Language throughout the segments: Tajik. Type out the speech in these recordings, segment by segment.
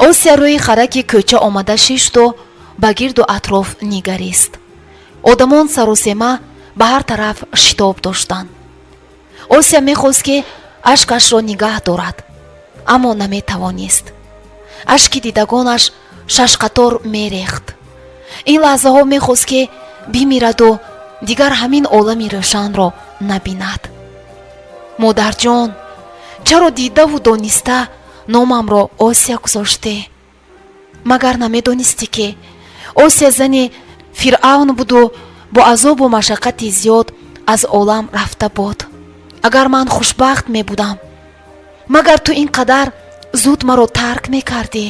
Осия рӯи хараки кӯча омада шишту ба гирду атроф нигарист. Одамон саросема ба ҳар тараф шитоб доштанд. Осия мехост, ки ашкашро нигаҳ дорад, аммо наметавонист. Ашки дидагонаш шашқатор мерехт. Ин лаҳзаҳо мехост, ки бимираду дигар ҳамин олами рӯшанро набинад. Модарҷон, чаро дидаву дониста номамро Осия гузоштӣ? Магар намедонистӣ, ки Осия зани Фиръавн буду бо азобу машаққати зиёд аз олам рафта буд? Агар ман хушбахт мебудам, магар ту ин қадар зуд маро тарк мекардӣ?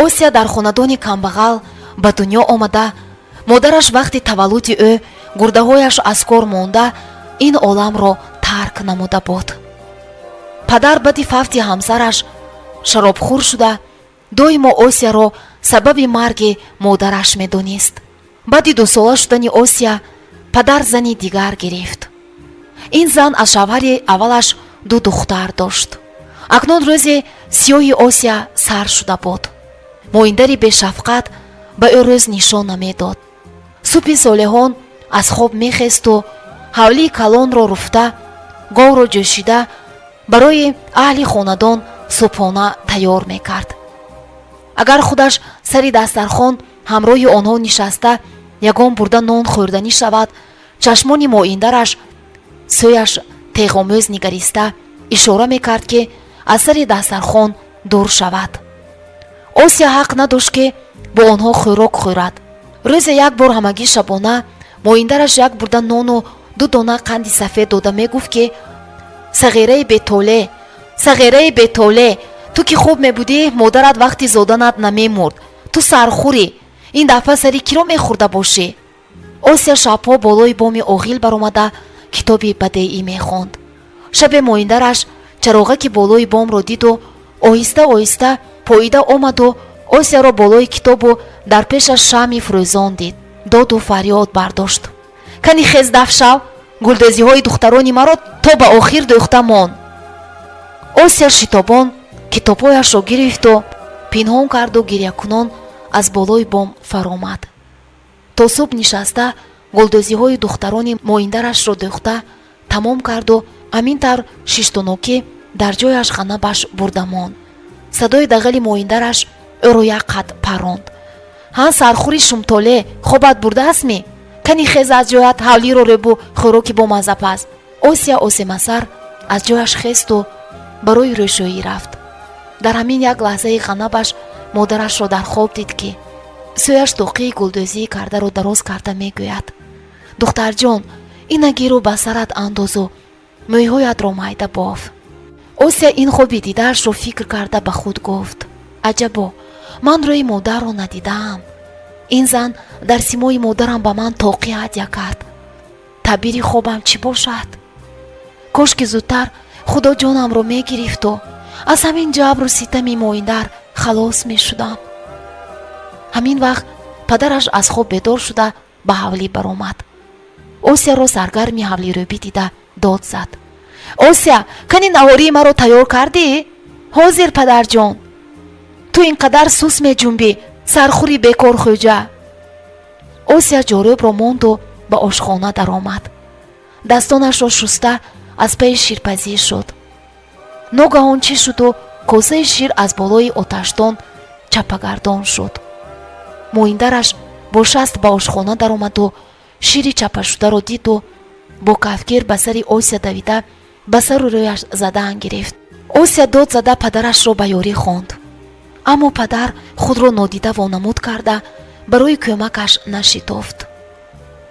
Осия дар хонадони камбағал ба дунё омада, модараш вақти таваллуди ӯ гурдаҳояш аз кор монда, ин оламро тарк намуда буд. Падар баъди фавти ҳамсараш шаробхӯр шуда, доимо Осияро сабаби марги модараш медонист. Баъди 2сола шудани Осия падар зани дигар гирифт. Ин зан аз шавҳари аввалаш ду духтар дошт. Акнун рӯзи сиёҳи Осия сар шуда буд. Моиндари бешафқат ба ӯ рӯз нишон намедод. Субҳи солеҳон аз хоб мехесту ҳавлии калонро руфта, говро ҷӯшида, барои аҳли хонадон субҳона тайёр мекард. Агар худаш сари дастархон ҳамроҳи онҳо нишаста, ягон бурда нон хӯрданӣ шавад, чашмони моиндараш сӯяш теғомӯз нигариста ишора мекард, ки аз сари дастархон дур шавад. Осия ҳақ надошт, ки бо онҳо хӯрок хӯрад. Рӯзе як бор ҳамагӣ шабона моиндараш як бурда нону ду дона қанди сафед дода мегуфт, ки: «Сағираи бетолеъ, сағираи бетолеъ, ту ки хуб мебудӣ, модарат вақти зоданат намемурд. Ту сархӯрӣ, ин дафъа сари киро мехӯрда бошӣ?» Осия шабҳо болои боми оғил баромада, китоби бадеӣ мехонд. Шабе моиндараш чароғаки болои бомро диду оҳиста оҳиста поида омаду Осияро болои китобу дар пешаш шамъи фурӯзон дид. Доду фарёд бардошт: «Кани хез, даф шав! Гулдӯзиҳои духтарони маро то ба охир дӯхта мон!» Осия шитобон китобҳояшро гирифту пинҳон карду гирякунон аз болои бом фаромад. То субҳ нишаста, гулдӯзиҳои духтарони моиндарашро дӯхта тамом карду ҳамин тавр шиштунокӣ дар ҷояш ғанабаш бурда монд. Садои дағали моиндараш ӯро як қад парронд: «Ҳан, сархӯри шумтолеъ, хобат бурдаастми? Кани хез аз ҷоят, ҳавлиро рӯбу хӯроки бомазза паз!» Осия осемасар аз ҷояш хесту барои рӯшоӣ рафт. Дар ҳамин як лаҳзаи ғанабаш модарашро дар хоб дид, ки сӯяш тоқии гулдӯзӣ кардаро дароз карда мегӯяд: «Духтарҷон, ина гиру ба сарат андозу мӯйҳоятро майда боф». Осия ин хоби дидаашро фикр карда, ба худ гуфт: «Аҷабо, ман рӯи модарро надидаам. Ин зан дар симои модарам ба ман тоқӣ ҳадя кард. Таъбири хобам чӣ бошад? Кошки зудтар Худо ҷонамро мегирифту аз ҳамин ҷабру ситами моиндар халос мешудам». Ҳамин вақт падараш аз хоб бедор шуда, ба ҳавлӣ баромад. Осияро саргарми ҳавлирӯбӣ дида, дод зад: «Осия, кани наҳории маро тайёр кардӣ?» «Ҳозир, падарҷон». «Ту ин қадар сус меҷунбӣ, сархӯри бекорхӯҷа!» Осия ҷорӯбро монду ба ошхона даромад. Дастонашро шуста, аз пайи ширпазӣ шуд. Ногаҳон чӣ шуду косаи шир аз болои оташдон чаппагардон шуд. Моиндараш бо шаст ба ошхона даромаду шири чаппашударо диду бо кафгир ба сари Осия давида, ба сару рӯяш задан гирифт. Осия дод зада падарашро ба ёрӣ хонд, аммо падар худро нодида вонамуд карда, барои кӯмакаш нашитофт.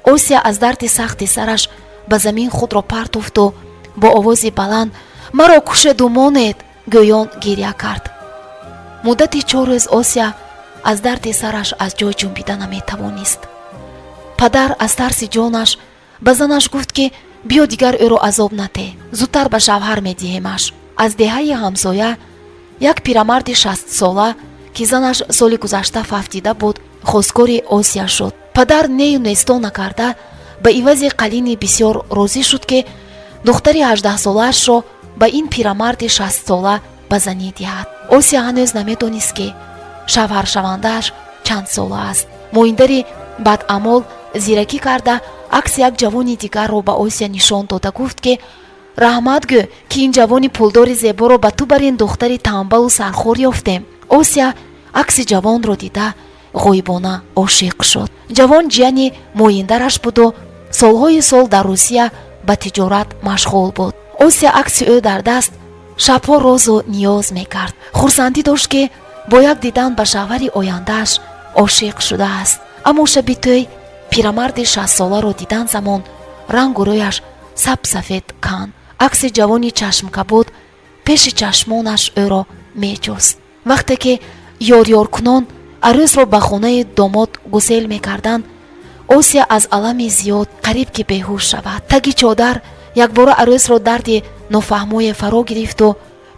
Осия аз дарди сахти сараш ба замин худро партофту бо овози баланд «Маро кушеду монед» гӯён гиря кард. Муддати 4 рӯз Осия аз дарди сараш аз ҷой ҷунбида наметавонист. Падар аз тарси ҷонаш ба занаш гуфт, ки биё, дигар ӯро азоб натеҳ, зудтар ба шавҳар медиҳемаш. Аз деҳаи ҳамсоя як пирамарди 60сола, ки занаш соли гузашта фавтида буд, хостгори Осия шуд. Падар нею несто накарда, ба ивази қалини бисёр розӣ шуд, ки духтари 18солаашро ба ин пирамарди 60сола. Ба занӣ диҳад. Осия ҳанӯз намедонист, ки шавҳаршавандааш чанд сола аст. Муиндари бадамол зиракӣ карда, акси як ҷавони дигарро ба Осия нишон дода, гуфт, ки раҳмат гӯ, ки ин ҷавони пулдори зеборо ба ту бар ин духтари тамбалу сархор ёфтем. Осия акси ҷавонро дида, ғоибона ошиқ шуд. Ҷавон ҷияни муиндараш буду солҳои сол дар Русия ба тиҷорат машғул буд. Осия акси ӯ дар даст шабҳо розу ниёз мекард. Хурсандӣ дошт, ки бо як дидан ба шавҳари ояндааш ошиқ шудааст. Аммо шаби тӯй пирамарди 60-соларо дидан замон рангу рӯяш сабсафед канд. Акси ҷавони чашмкабуд пеши чашмонаш ӯро меҷуст. Вақте ки ёрёркунон арӯсро ба хонаи домод гусел мекарданд, Осия аз алами зиёд қариб ки беҳуш шавад. Таги чодар якбора арӯсро дарди нофаҳмое фаро гирифту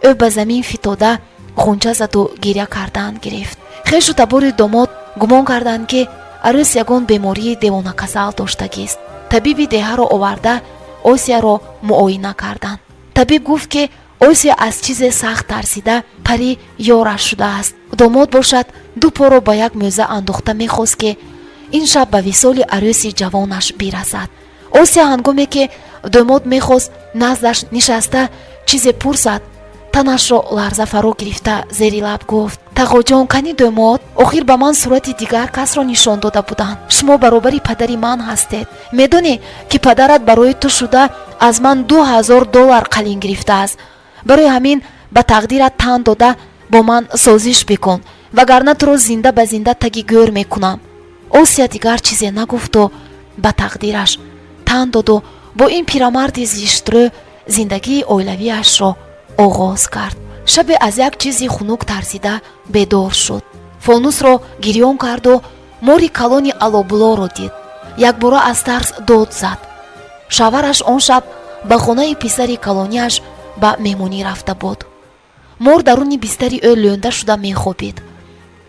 ӯ ба замин фитода, ғунча заду гиря кардан гирифт. Хешу табори домод гумон карданд, ки арӯс ягон бемории девонакасал доштагист. Табиби деҳаро оварда, Осияро муоина карданд. Табиб гуфт, ки Осия аз чизе сахт тарсида, пари ёраш шудааст. Домод бошад, ду поро ба як мӯза андохта, мехост, ки ин шаб ба висоли арӯси ҷавонаш бирасад. Осия ҳангоме ки домод мехост наздаш нишаста чизе пурсад, танашро ларза фаро гирифта, зери лаб гуфт: «Тағоҷон, кани домод? Охир ба ман сурати дигар касро нишон дода буданд. Шумо баробари падари ман ҳастед. Медонӣ, ки падарат барои ту шуда аз ман 2000 доллар қалин гирифтааст. Барои ҳамин ба тақдират тан дода, бо ман созиш бикун, вагарна туро зинда ба зинда таги гӯр мекунам». Осия дигар чизе нагуфту ба тақдираш тан доду бо ин пирамарди зиштрӯ зиндагии оилавиашро оғоз кард. Шабе аз як чизи хунук тарсида бедор шуд. Фонусро гирён карду мори калони алобулоро дид. Якбора аз тарс дод зад. Шавҳараш он шаб ба хонаи писари калониаш ба меҳмонӣ рафта буд. Мор даруни бистари ӯ лӯнда шуда мехобид.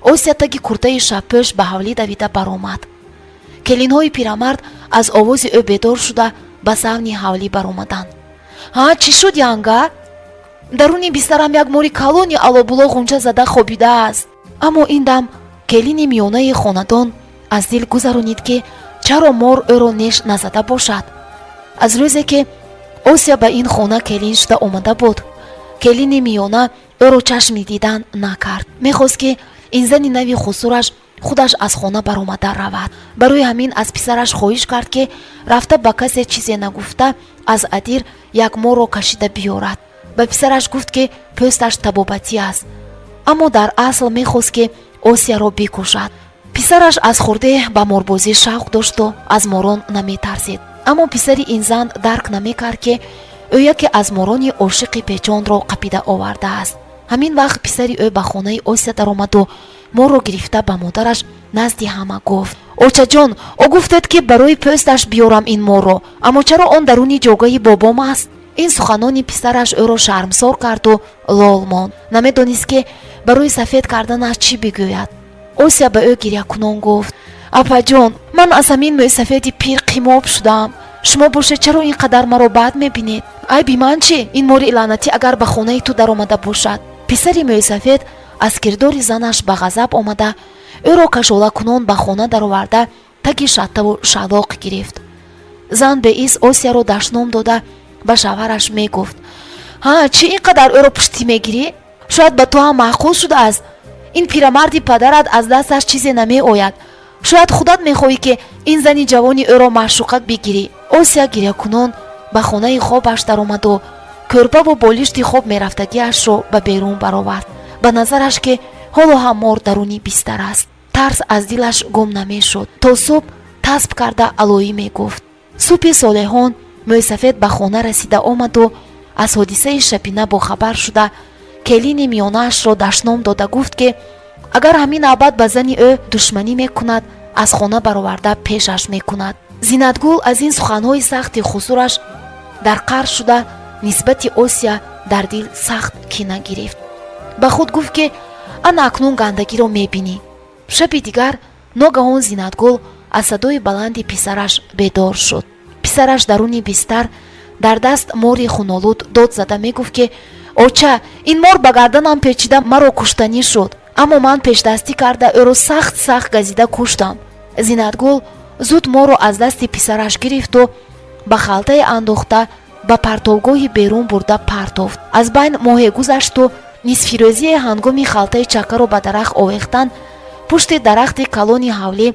Осия таги куртаи шабпӯш ба ҳавлӣ давида баромад. Келинҳои пирамард аз овози ӯ бедор шуда, ба савни ҳавлӣ баромаданд. «Ҳа, чӣ шуд, янга?» «Даруни бистарам як мори калони алобуло ғунча зада хобидааст». Аммо ин дам келини миёнаи хонадон аз дил гузаронид, ки чаро мор ӯро неш назада бошад. Аз рӯзе ки Осия ба ин хона келин шуда омада буд, келини миёна ӯро чашми дидан накард. Мехост, ки ин зани нави хусураш худаш аз хона баромада равад. Барои ҳамин аз писараш хоҳиш кард, ки рафта, ба касе чизе нагуфта, аз адир як морро кашида биёрад. Ба писараш гуфт, ки пӯсташ табобатӣ аст, аммо дар асл мехост, ки Осияро бикушад. Писараш аз хурде ба морбозӣ шавқ дошту аз морон наметарсид. Аммо писари ин зан дарк намекард, ки ӯ яке аз морони ошиқи печонро қапида овардааст. Ҳамин вақт писари ӯ ба хонаи Осия даромаду морро гирифта, ба модараш назди ҳама гуфт: «Очаҷон, ӯ гуфтед, ки барои пӯсташ биёрам ин морро, аммо чаро он даруни ҷогаи бобом аст?» Ин суханони писараш ӯро шармсор карду лол монд. Намедонист, ки барои сафед карданаш чӣ бигӯяд. Осия ба ӯ гирякунон гуфт: «Апаҷон, ман аз ҳамин мӯйсафеди пир қимоб шудаам. Шумо бошед, чаро ин қадар маро бад мебинед? Айби ман чӣ, ин мори лаънатӣ агар ба хонаи ту даромада бошад?» Писари мӯйсафед аз кирдори занаш ба ғазаб омада, ӯро кашолакунон ба хона дароварда, таги шаттаву шалоқ гирифт. Зан беиз Осияро дашном дода, ба шавҳараш мегуфт: «Ҳа, чӣ ин қадар ӯро пуштӣ мегирӣ? Шояд ба ту ҳам маъқул шудааст. Ин пирамарди падарат, аз дасташ чизе намеояд. Шояд худат мехоҳӣ, ки ин зани ҷавони ӯро маъшуқа бигирӣ». Осия гирякунон ба хонаи хобаш даромаду кӯрпаву болишти хоб мерафтагиашро ба берун баровард. Ба назараш, ки ҳоло ҳам мор даруни бистар аст. Тарс аз дилаш гум намешуд. То субҳ тасб карда, алоӣ мегуфт. Субҳи солеҳон мӯйсафед ба хона расида омаду аз ҳодисаи шабина бохабар шуда, келини миёнаашро дашном дода, гуфт, ки агар ҳамин навбат ба зани ӯ душманӣ мекунад, аз хона бароварда пешаш мекунад. Зинатгул аз ин суханҳои сахти хусураш дар қаҳр шуда, нисбати Осия дар дил сахт кина гирифт. Ба худ гуфт, ки ана акнун гандагиро мебинӣ. Шаби дигар ногаҳон Зинатгул аз садои баланди писараш бедор шуд. Писараш даруни бистар дар даст мори хунолуд дод зада мегуфт, ки Оча, ин мор ба гарданам печида маро куштанӣ шуд, аммо ман пешдастӣ карда ӯро сахт сахт газида куштам. Зинатгул зуд морро аз дасти писараш гирифту ба халтае андохта, ба партовгоҳи берун бурда партофт. Аз байн моҳе гузашту нисфирӯзие, ҳангоми халтаи чакаро ба дарахт овехтан, пушти дарахти калони ҳавлӣ,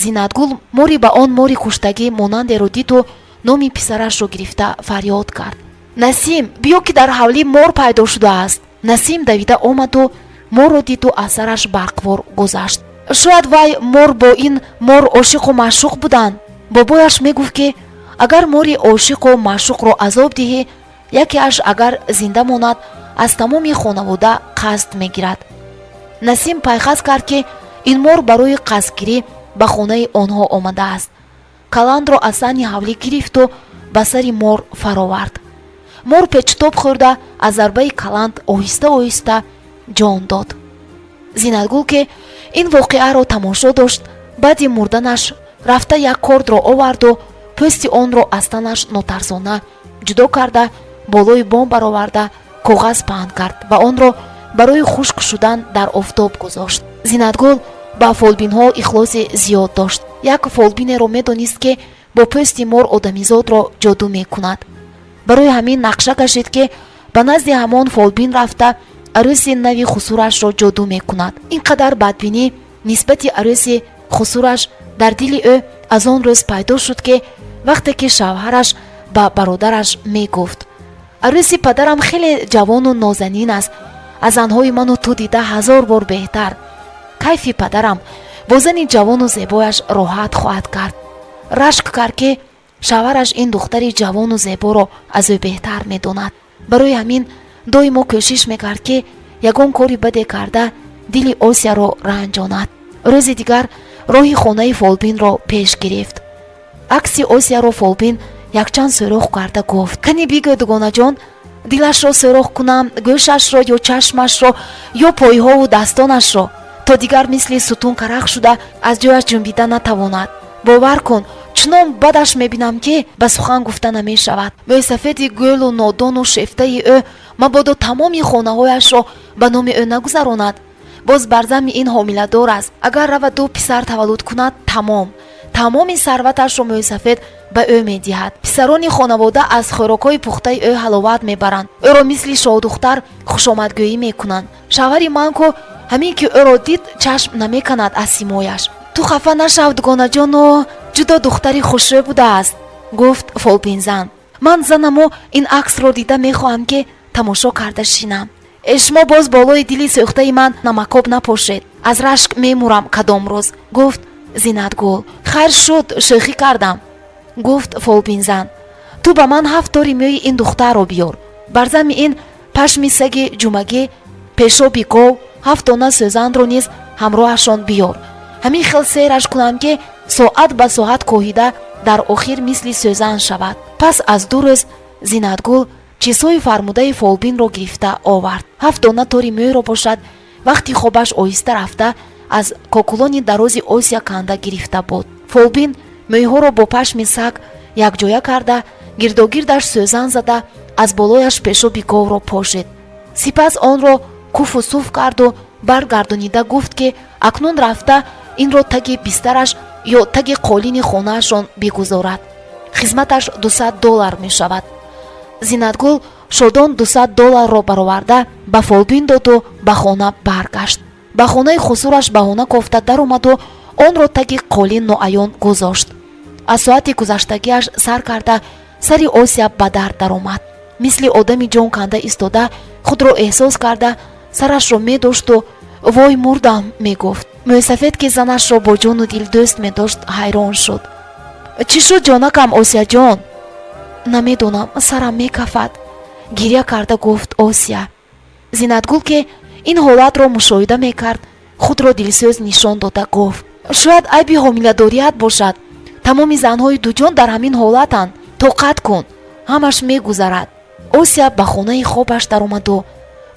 Зинатгул мори ба он мори куштагӣ монандеро диду номи писарашро гирифта фарёд кард: «Насим, биё, ки дар ҳавлӣ мор пайдо шудааст!» Насим давида омаду морро диду аз сараш барқвор гузашт. Шояд вай мор бо ин мор ошиқу маъшуқ буданд. Бобояш мегуфт, ки агар мори ошиқу маъшуқро азоб диҳӣ, якеаш агар зинда монад, аз тамоми хонавода қасд мегирад. Насим пайхас кард, ки ин мор барои қасдгирӣ ба хонаи онҳо омадааст. Каландро аз саҳни ҳавлӣ гирифту ба сари мор фаровард. Мор печутоб хӯрда, аз зарбаи каланд оҳиста оҳиста ҷон дод. Зинатгул, ки ин воқеаро тамошо дошт, баъди мурданаш рафта як кордро оварду пӯсти онро аз танаш нотарсона ҷудо карда, болои бом бароварда, коғаз паҳн кард ва онро барои хушк шудан дар офтоб гузошт. Зинатгул ба фолбинҳо ихлоси зиёд дошт. Як фолбинеро медонист, ки бо пӯсти мор одамизодро ҷоду мекунад. Барои ҳамин нақша кашид, ки ба назди ҳамон фолбин рафта, арӯси нави хусурашро ҷоду мекунад. Ин қадар бадбинӣ нисбати арӯси хусураш дар дили ӯ аз он рӯз пайдо шуд, ки вақте ки шавҳараш ба бародараш мегуфт: «Арӯси падарам хеле ҷавону нозанин аст, аз занҳои ману ту дида ҳазор бор беҳтар. Кайфи падарам бо зани ҷавону зебояш роҳат хоҳад кард», рашк кард, ки шавҳараш ин духтари ҷавону зеборо аз ӯ беҳтар медонад. Барои ҳамин доимо кӯшиш мекард, ки ягон кори баде карда, дили Осияро ранҷонад. Рӯзи дигар роҳи хонаи фолбинро пеш гирифт. Акси Осияро фолбин якчанд сӯрох карда гуфт: «Кани бигӯ, дугонаҷон, дилашро сӯрох кунам, гӯшашро ё чашмашро, ё пойҳову дастонашро, то дигар мисли сутун карах шуда аз ҷояш ҷунбида натавонад? Бовар кун, чунон бадаш мебинам, ки ба сухан гуфта намешавад. Мӯйсафеди гӯлу нодону шефтаи ӯ мабодо тамоми хонаҳояшро ба номи ӯ нагузаронад. Боз бар замми ин ҳомиладор аст. Агар раваду писар таваллуд кунад, тамом, тамоми сарваташро мӯйсафед ба ӯ медиҳад. Писарони хонавода аз хӯрокҳои пухтаи ӯ ҳаловат мебаранд, ӯро мисли шоҳдухтар хушомадгӯӣ мекунанд. Шавҳари ман ку ҳамин ки ӯро дид, чашм намеканад аз симояш. Ту хафа нашав, дугонаҷону, ҷудо духтари хушрӯ будааст», гуфт фолбинзан. «Ман занаму ин аксро дида мехоҳам, ки тамошо карда шинам. Э, шумо боз болои дили сӯхтаи ман намакоб напошед, аз рашк мемурам кадом рӯз», гуфт Зинатгул. «Хайр шуд, шӯхӣ кардам», гуфт фолбинзан. «Ту ба ман ҳафт тори мӯи ин духтарро биёр, бар замми ин пашми саги ҷумагӣ, пешоби гов, ҳафт дона сӯзанро низ ҳамроҳашон биёр. Ҳамин хел сераш кунам, ки соат ба соат коҳида, дар охир мисли сӯзан шавад». Пас аз 2 рӯз Зинатгул чизҳои фармудаи фолбинро гирифта овард. Ҳафт дона тори мӯйро бошад, вақти хобаш оҳиста рафта, аз кокулони дарози Осия канда гирифта буд. Фолбин мӯйҳоро бо пашми саг якҷоя карда, гирдогирдаш сӯзан зада, аз болояш пешоби говро пошид. Сипас онро куфу суф карду баргардонида гуфт, ки акнун рафта инро таги бистараш ё таги қолини хонаашон бигузорад. Хизматаш 200 доллар мешавад. Зинатгул шодон 200 долларро бароварда ба фолбин доду ба хона баргашт. Ба хонаи хусураш баҳона кофта даромаду онро таги қолин ноаён гузошт. Аз соати гузаштагиаш сар карда, сари Осия ба дард даромад. Мисли одами ҷон канда истода худро эҳсос карда, сарашро медошту «Вой, мурдам» мегуфт. Мӯйсафед, ки занашро бо ҷону дил дӯст медошт, ҳайрон шуд. «Чӣ шуд, ҷонакам Осияҷон?» «Намедонам, сарам мекафад», гиря карда гуфт Осия. Зинатгул, ки ин ҳолатро мушоҳида мекард, худро дилсӯз нишон дода гуфт: «Шояд айби ҳомиладорият бошад. Тамоми занҳои дуҷон дар ҳамин ҳолатанд. Тоқат кун, ҳамаш мегузарад». Осия ба хонаи хобаш даромаду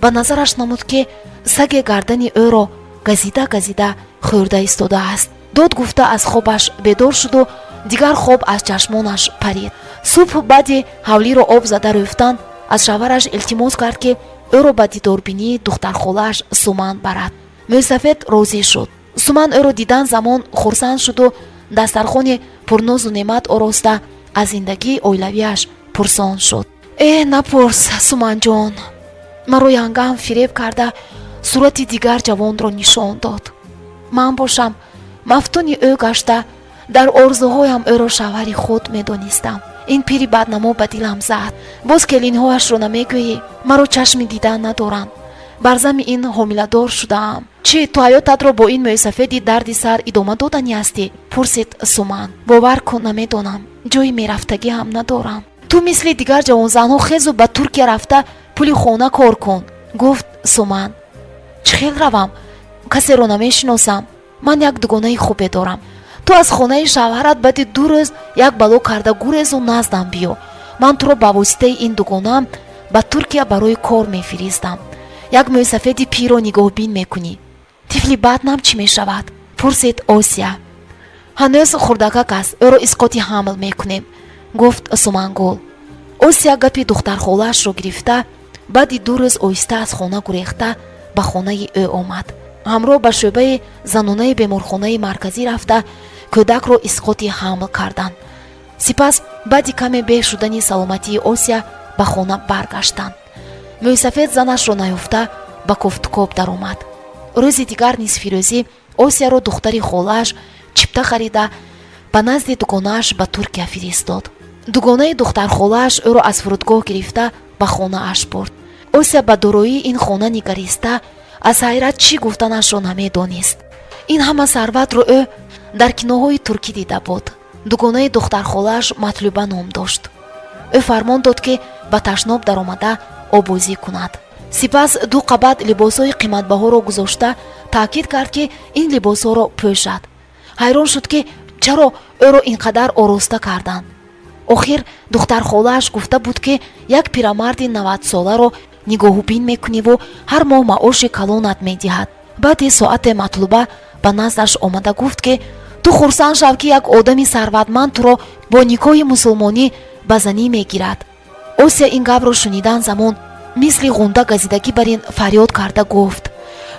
ба назараш намуд, ки саге гардани ӯро газида газида хӯрда истодааст. Дод гуфта аз хобаш бедор шуду дигар хоб аз чашмонаш парид. Субҳ баъди ҳавлиро об зада рӯфтан, аз шавҳараш илтимос кард, ки Ӯро ба дидорбинии духтархолааш Суман барад. Мӯйсафед розӣ шуд. Суман ӯро дидан замон хурсанд шуду дастархони пурнозу неъмат ороста, аз зиндагии оилавиаш пурсон шуд. «Э, напурс, Суманҷон. Маро янгам фиреб карда, сурати дигар ҷавонро нишон дод. Ман бошам, мафтуни ӯ гашта, дар орзуҳоям ӯро шавҳари худ медонистам. Ин пири баднамо ба дилам зад. Боз келинҳояшро намегӯӣ, маро чашми дидан надоранд. Бар зами ин ҳомиладор шудаам». «Чӣ, ту ҳаётатро бо ин мӯйсафеди дарди сар идома доданӣ ҳастӣ?» — пурсид Суман. «Бовар кун, намедонам. Ҷои мерафтагӣ ҳам надорам». «Ту мисли дигар ҷавонзанҳо хезу ба Туркия рафта, пули хона кор кун», — гуфт Суман. «Чӣ хел равам? Касеро намешиносам». «Ман як дугонаи хубе дорам. Ту аз хонаи шавҳарат баъди 2 рӯз як бало карда гурезу наздам биё. Ман туро ба воситаи ин дугонаам ба Туркия барои кор мефиристам. Як мӯйсафеди пирро нигоҳбин мекунӣ». «Тифли батнам чӣ мешавад?» — пурсид Осия. «Ҳанӯз хурдакак аст, ӯро исқоти ҳамл мекунем», — гуфт Сумангул. Осия гапи духтархолаашро гирифта, баъди 2 рӯз оҳиста аз хона гурехта ба хонаи ӯ омад. Ҳамроҳ ба шӯъбаи занонаи беморхонаи марказӣ рафта, кӯдакро исқоти ҳамл карданд. Сипас баъди каме беҳ шудани саломатии Осия ба хона баргаштанд. Мӯйсафед занашро наёфта, ба кофтукоб даромад. Рӯзи дигар нисфирӯзӣ Осияро духтари холааш чипта харида, ба назди дугонааш ба Туркия фиристод. Дугонаи духтархолааш ӯро аз фурудгоҳ гирифта, ба хонааш бурд. Осия ба дороии ин хона нигариста, аз ҳайрат чӣ гуфтанашро намедонист. Ин ҳама сарватро ӯ дар киноҳои туркӣ дида буд. Дугонаи духтархолааш Матлуба ном дошт. Ӯ фармон дод, ки ба ташноб даромада обозӣ кунад. Сипас ду қабат либосҳои қиматбаҳоро гузошта, таъкид кард, ки ин либосҳоро пӯшад. Ҳайрон шуд, ки чаро ӯро ин қадар ороста карданд. Охир духтархолааш гуфта буд, ки як пирамарди 90-соларо нигоҳубин мекуниву ҳар моҳ маоши калонат медиҳад. Баъди соате Матлуба ба наздаш омада гуфт, ки ту хурсанд шав, ки як одами сарватманд туро бо никоҳи мусулмонӣ ба занӣ мегирад. Осия ин гапро шунидан замон мисли ғунда газидагӣ бар ин фарёд карда гуфт: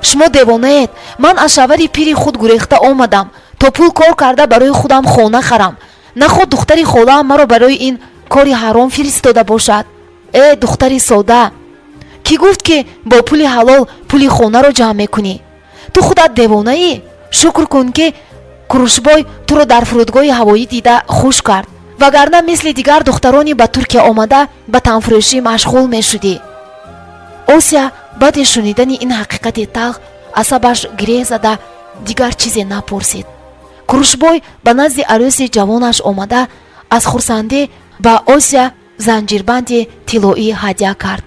«Шумо девонаед! Ман аз шавҳари пири худ гурехта омадам, то пул кор карда барои худам хона харам. Наход духтари холаам маро барои ин кори ҳаром фиристода бошад?» «Э, духтари сода, кӣ гуфт, ки бо пули ҳалол пули хонаро ҷамъ мекунӣ? Ту худат девонаӣ. Шукр кун, ки Курушбой туро дар фурудгоҳи ҳавоӣ дида хуш кард, вагарна мисли дигар духтарони ба Туркия омада ба танфурӯшӣ машғул мешудӣ». Осия баъди шунидани ин ҳақиқати талх асабаш гиреҳ зада, дигар чизе напурсид. Курушбой ба назди арӯси ҷавонаш омада, аз хурсандӣ ба Осия занҷирбанди тиллоӣ ҳадя кард.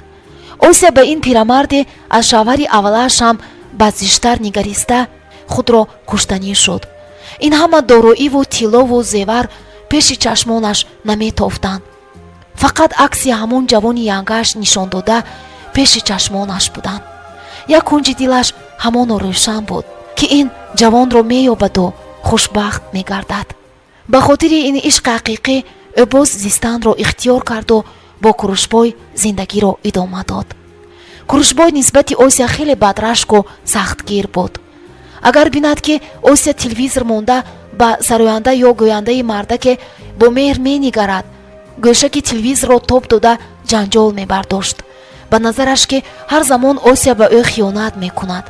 Осия ба ин пирамарде аз шавҳари аввалааш ҳам бадзиштар нигариста, худро куштанӣ шуд. Ин ҳама дороиву тиллову зевар пеши чашмонаш наметофтанд, фақат акси ҳамон ҷавони янгааш нишон дода пеши чашмонаш буданд. Як кунҷи дилаш ҳамоно рӯшан буд, ки ин ҷавонро меёбаду хушбахт мегардад. Ба хотири ин ишқи ҳақиқӣ ӯ боз зистанро ихтиёр карду бо Курушбой зиндагиро идома дод. Курушбой нисбати Осия хеле бадрашку сахтгир буд. Агар бинад, ки Осия телевизор монда ба сароянда ё гӯяндаи мардаке бо меҳр менигарад, гӯшаки телевизорро тоб дода, ҷанҷол мебардошт. Ба назараш, ки ҳар замон Осия ба ӯ хиёнат мекунад.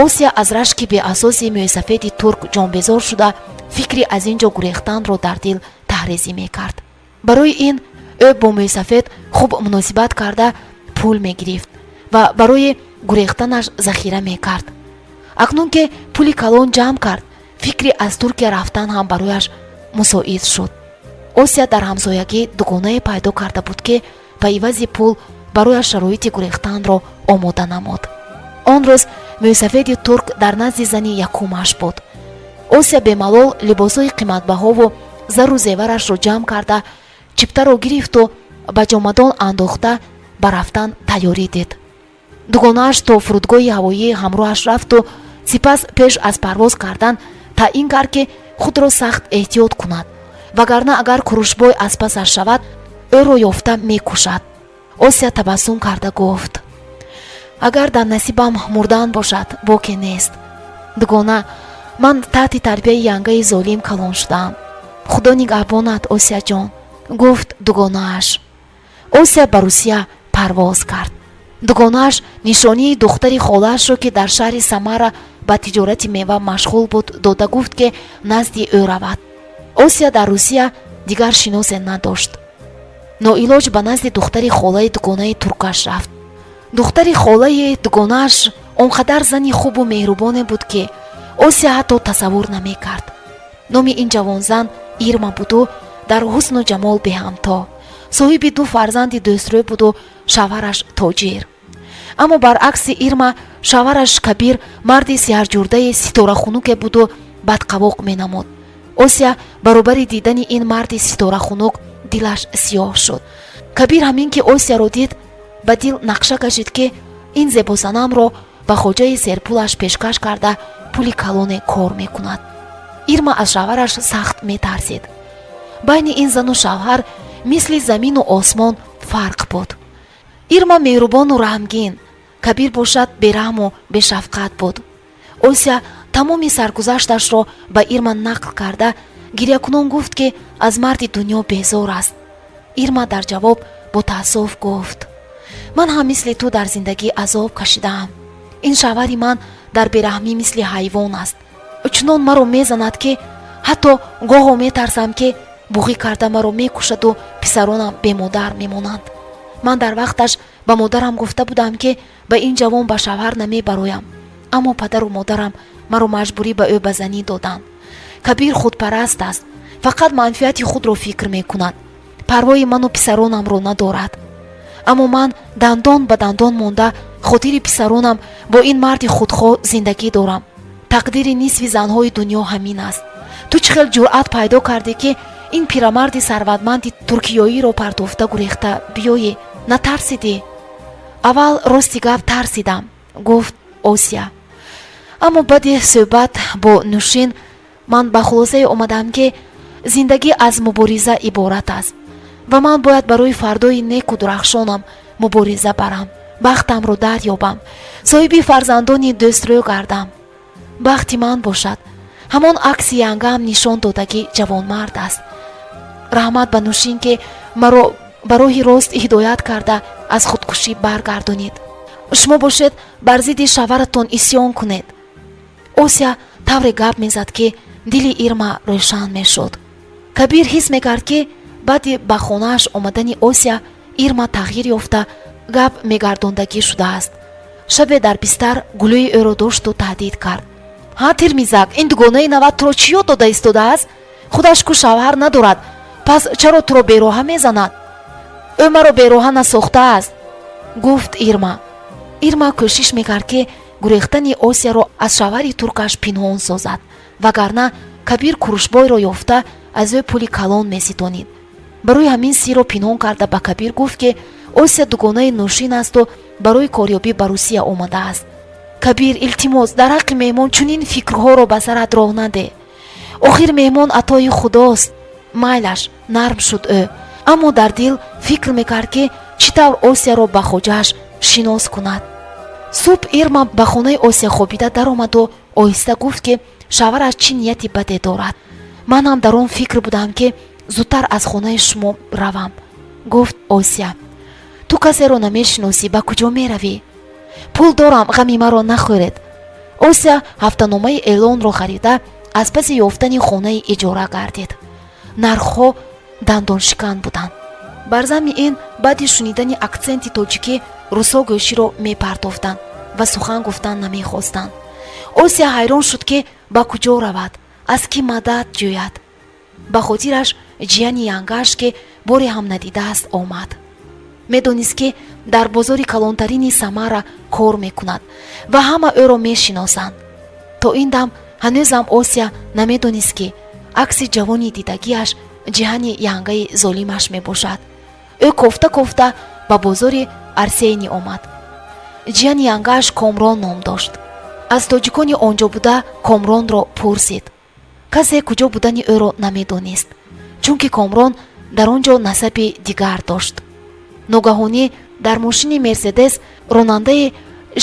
Осия аз рашки беасоси мӯйсафеди турк ҷонбезор шуда, фикри аз ин ҷо гурехтанро дар дил таҳрезӣ мекард. Барои ин ӯ бо мӯйсафед хуб муносибат карда, пул мегирифт ва барои гурехтанаш захира мекард. Акнун ки пули калон ҷамъ кард, фикри аз Туркия рафтан ҳам барояш мусоид шуд. Осия дар ҳамсоягӣ дугонае пайдо карда буд, ки ба ивази пул барояш шароити гурехтанро омода намуд. Он рӯз мӯйсафеди турк дар назди зани якумаш буд. Осия бемалол либосҳои қиматбаҳову зару зеварашро ҷамъ карда, чиптаро гирифту ба ҷомадон андохта, ба рафтан тайёрӣ дид. Дугонааш то фурудгоҳи ҳавоӣ ҳамроҳаш рафту сипас пеш аз парвоз кардан таъин кард, ки худро сахт эҳтиёт кунад, вагарна агар Курушбой аз пасаш шавад, ӯро ёфта мекушад. Осия табассум карда гуфт: Агар дар насибам мурдан бошад, боке нест. Дугона, ман таҳти тарбияи янгаи золим калон шудаам. Худо нигаҳбонат, Осияҷон, гуфт дугонааш. Осия ба Русия парвоз кард. Дугонааш нишонии духтари холаашро, ки дар шаҳри Самара ба тиҷорати мева машғул буд, дода гуфт, ки назди ӯ равад. Осия дар Русия дигар шиносе надошт. Ноилоҷ ба назди духтари холаи дугонаи туркаш рафт. Духтари холаи дугонааш он қадар зани хубу меҳрубоне буд, ки Осия ҳатто тасаввур намекард. Номи ин ҷавонзан Ирма буду дар ҳусну ҷамол беҳамто, соҳиби ду фарзанди дӯстрӯ буду шавҳараш тоҷир. Аммо баръакси Ирма, шавҳараш Кабир марди сиҳарҷурдаи ситорахунуке буду бадқавоқ менамуд. Осия баробари дидани ин марди ситорахунук дилаш сиёҳ шуд. Кабир ҳамин ки Осияро дид, ба дил нақша кашид, ки ин зебосанамро ба хоҷаи серпулаш пешкаш карда, пули калоне кор мекунад. Ирма аз шавҳараш сахт метарсид. Байни ин зану шавҳар мисли замину осмон фарқ буд. Ирма меҳрубону раҳмгин, Кабир бошад бераҳму бешафқат буд. Осия тамоми саргузашташро ба Ирма нақл карда, гирякунон гуфт, ки аз марди дунё безор аст. Ирма дар ҷавоб бо таассуф гуфт: «Ман ҳам мисли ту дар зиндагӣ азоб кашидаам. Ин шавҳари ман дар бераҳмӣ мисли ҳайвон аст. Чунон маро мезанад, ки ҳатто гоҳо метарсам, ки буғӣ карда маро мекушаду писаронам бемодар мемонанд. Ман дар вақташ ба модарам гуфта будам, ки ба ин ҷавон ба шавҳар намебароям, аммо падару модарам маро маҷбурӣ ба ӯ ба занӣ доданд. Кабир худпараст аст, фақат манфиати худро фикр мекунад, парвои ману писаронамро надорад. Аммо ман дандон ба дандон монда, хотири писаронам бо ин марди худхоҳ зиндагӣ дорам. Тақдири нисфи занҳои дунё ҳамин аст. Ту чӣ хел ҷуръат пайдо кардӣ, ки ин пирамарди сарватманди туркиёиро партофта гурехта биёӣ? Натарсидӣ?» «Аввал, рости гап, тарсидам, — гуфт Осия, — аммо баъди суҳбат бо Нушин ман ба хулосае омадам, ки зиндагӣ аз мубориза иборат аст ва ман бояд барои фардои неку дурахшонам мубориза барам, бахтамро дарёбам, соҳиби фарзандони дӯстрӯ гардам. Бахти ман бошад, ҳамон акси янгаам нишон додагӣ ҷавонмард аст. Раҳмат ба Нушин, ки маро ба роҳи рост ҳидоят карда, аз худкушӣ баргардонид. Шумо бошед, бар зидди шавҳаратон исьён кунед». Осия тавре гап мезад, ки дили Ирма рӯшан мешуд. Кабир ҳис мекард, ки баъди ба хонааш омадани Осия Ирма тағйир ёфта, гап мегардондагӣ шудааст. Шабе дар бистар гулӯи ӯро дошту таҳдид кард: «Ҳа, тирмизак, ин дугонаи нават туро чӣ ёд дода истодааст? Худаш ку шавҳар надорад, пас чаро туро бероҳа мезанад?» «Ӯ маро бероҳа насохтааст», — гуфт Ирма. Ирма кӯшиш мекард, ки гурехтани Осияро аз шавҳари туркаш пинҳон созад, вагарна Кабир курушбойро ёфта, аз ӯ пули калон меситонид. Барои ҳамин сирро пинҳон карда, ба Кабир гуфт, ки Осия дугонаи Нӯшин асту барои корёбӣ ба Русия омадааст. «Кабир, илтимос, дар ҳаққи меҳмон чунин фикрҳоро ба сарат роҳ наде. Охир меҳмон атои худост». Майлаш, нарм шуд ӯ, аммо дар дил фикр мекард, ки чӣ тавр Осияро ба хоҷааш шинос кунад. Субҳ Ирма ба хонаи Осия хобида даромаду оҳиста гуфт, ки шавҳараш чӣ нияти баде дорад. «Ман ҳам дар он фикр будам, ки зудтар аз хонаи шумо равам», — гуфт Осия. «Ту касеро намешиносӣ, ба куҷо меравӣ?» «Пул дорам, ғами маро нахӯред». Осия ҳафтаномаи эълонро харида, аз паси ёфтани хонаи иҷора гардид. Нархҳо дандоншикан буданд. Бар замми ин, баъди шунидани аксенти тоҷикӣ русо гӯширо мепартофтанд ва сухан гуфтан намехостанд. Осия ҳайрон шуд, ки ба куҷо равад, аз кӣ мадад ҷӯяд. Ба хотираш ҷияни янгааш, ки боре ҳам надидааст, омад. Медонист, ки дар бозори калонтарини Самара кор мекунад ва ҳама ӯро мешиносанд. То ин дам ҳанӯзам Осия намедонист, ки акси ҷавони дидагиаш ҷиҳани янгаи золимаш мебошад. Ӯ кофта кофта ба бозори Арсенӣ омад. Ҷияни янгааш Комрон ном дошт. Аз тоҷикони онҷо буда Комронро пурсид. Касе куҷо будани ӯро намедонист, чунки Комрон дар он ҷо насаби дигар дошт. Ногаҳонӣ дар мошини Мерседес ронандаи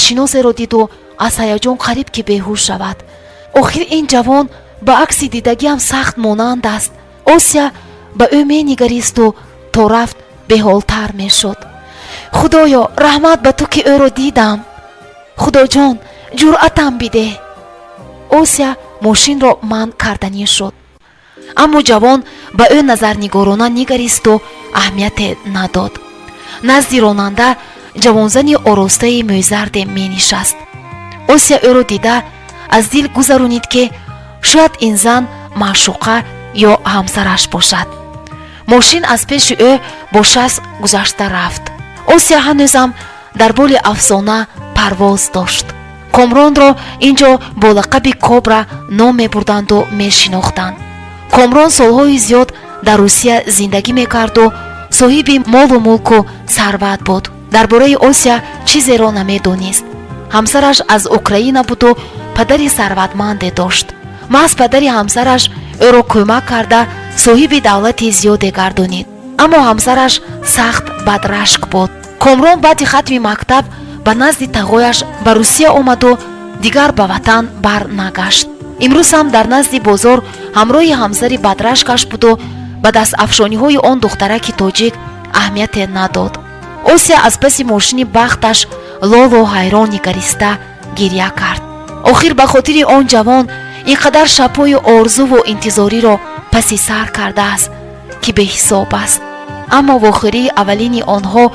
шиносеро диду аз ҳаяҷон қариб ки беҳуш шавад. Охир ин ҷавон ба акси дидагиам сахт монанд аст. Осия ба ӯ менигаристу то рафт беҳолтар мешуд. Худоё, раҳмат ба ту, ки ӯро дидам. Худоҷон, ҷуръатам бидеҳ. Осия мошинро манъ карданӣ шуд, аммо ҷавон ба ӯ назарнигорона нигаристу аҳамияте надод. Назди ронанда ҷавонзани оростаи мӯйзарде менишаст. Осия ӯро дида, аз дил гузаронид, ки шояд ин зан маъшуқа ё ҳамсараш бошад. Мошин аз пеши ӯ бо 60 гузашта рафт. Осия ҳанӯзам дар боли афсона парвоз дошт. Комронро ин ҷо бо лақаби Кобра ном мебурданду мешинохтанд. Комрон солҳои зиёд дар Русия зиндагӣ мекарду соҳиби молу мулку сарват буд. Дар бораи Осия чизеро намедонист. Ҳамсараш аз Украина буду падари сарватманде дошт. Маҳз падари ҳамсараш ӯро кӯмак карда, соҳиби давлати зиёде гардонид, аммо ҳамсараш сахт бадрашк буд. Комрон баъди хатми мактаб ба назди тағояш ба Русия омаду дигар ба ватан бар нагашт. Имрӯз ҳам дар назди бозор ҳамроҳи ҳамсари бадрашкаш буду ба дастафшониҳои он духтараки тоҷик аҳамияте надод. Осия аз паси мошини бахташ лолу ҳайрон нигариста гирья кард. Охир ба хотири он ҷавон ин қадар шабҳои орзуву интизориро паси сар кардааст, ки беҳисоб аст, аммо вохӯрии аввалини онҳо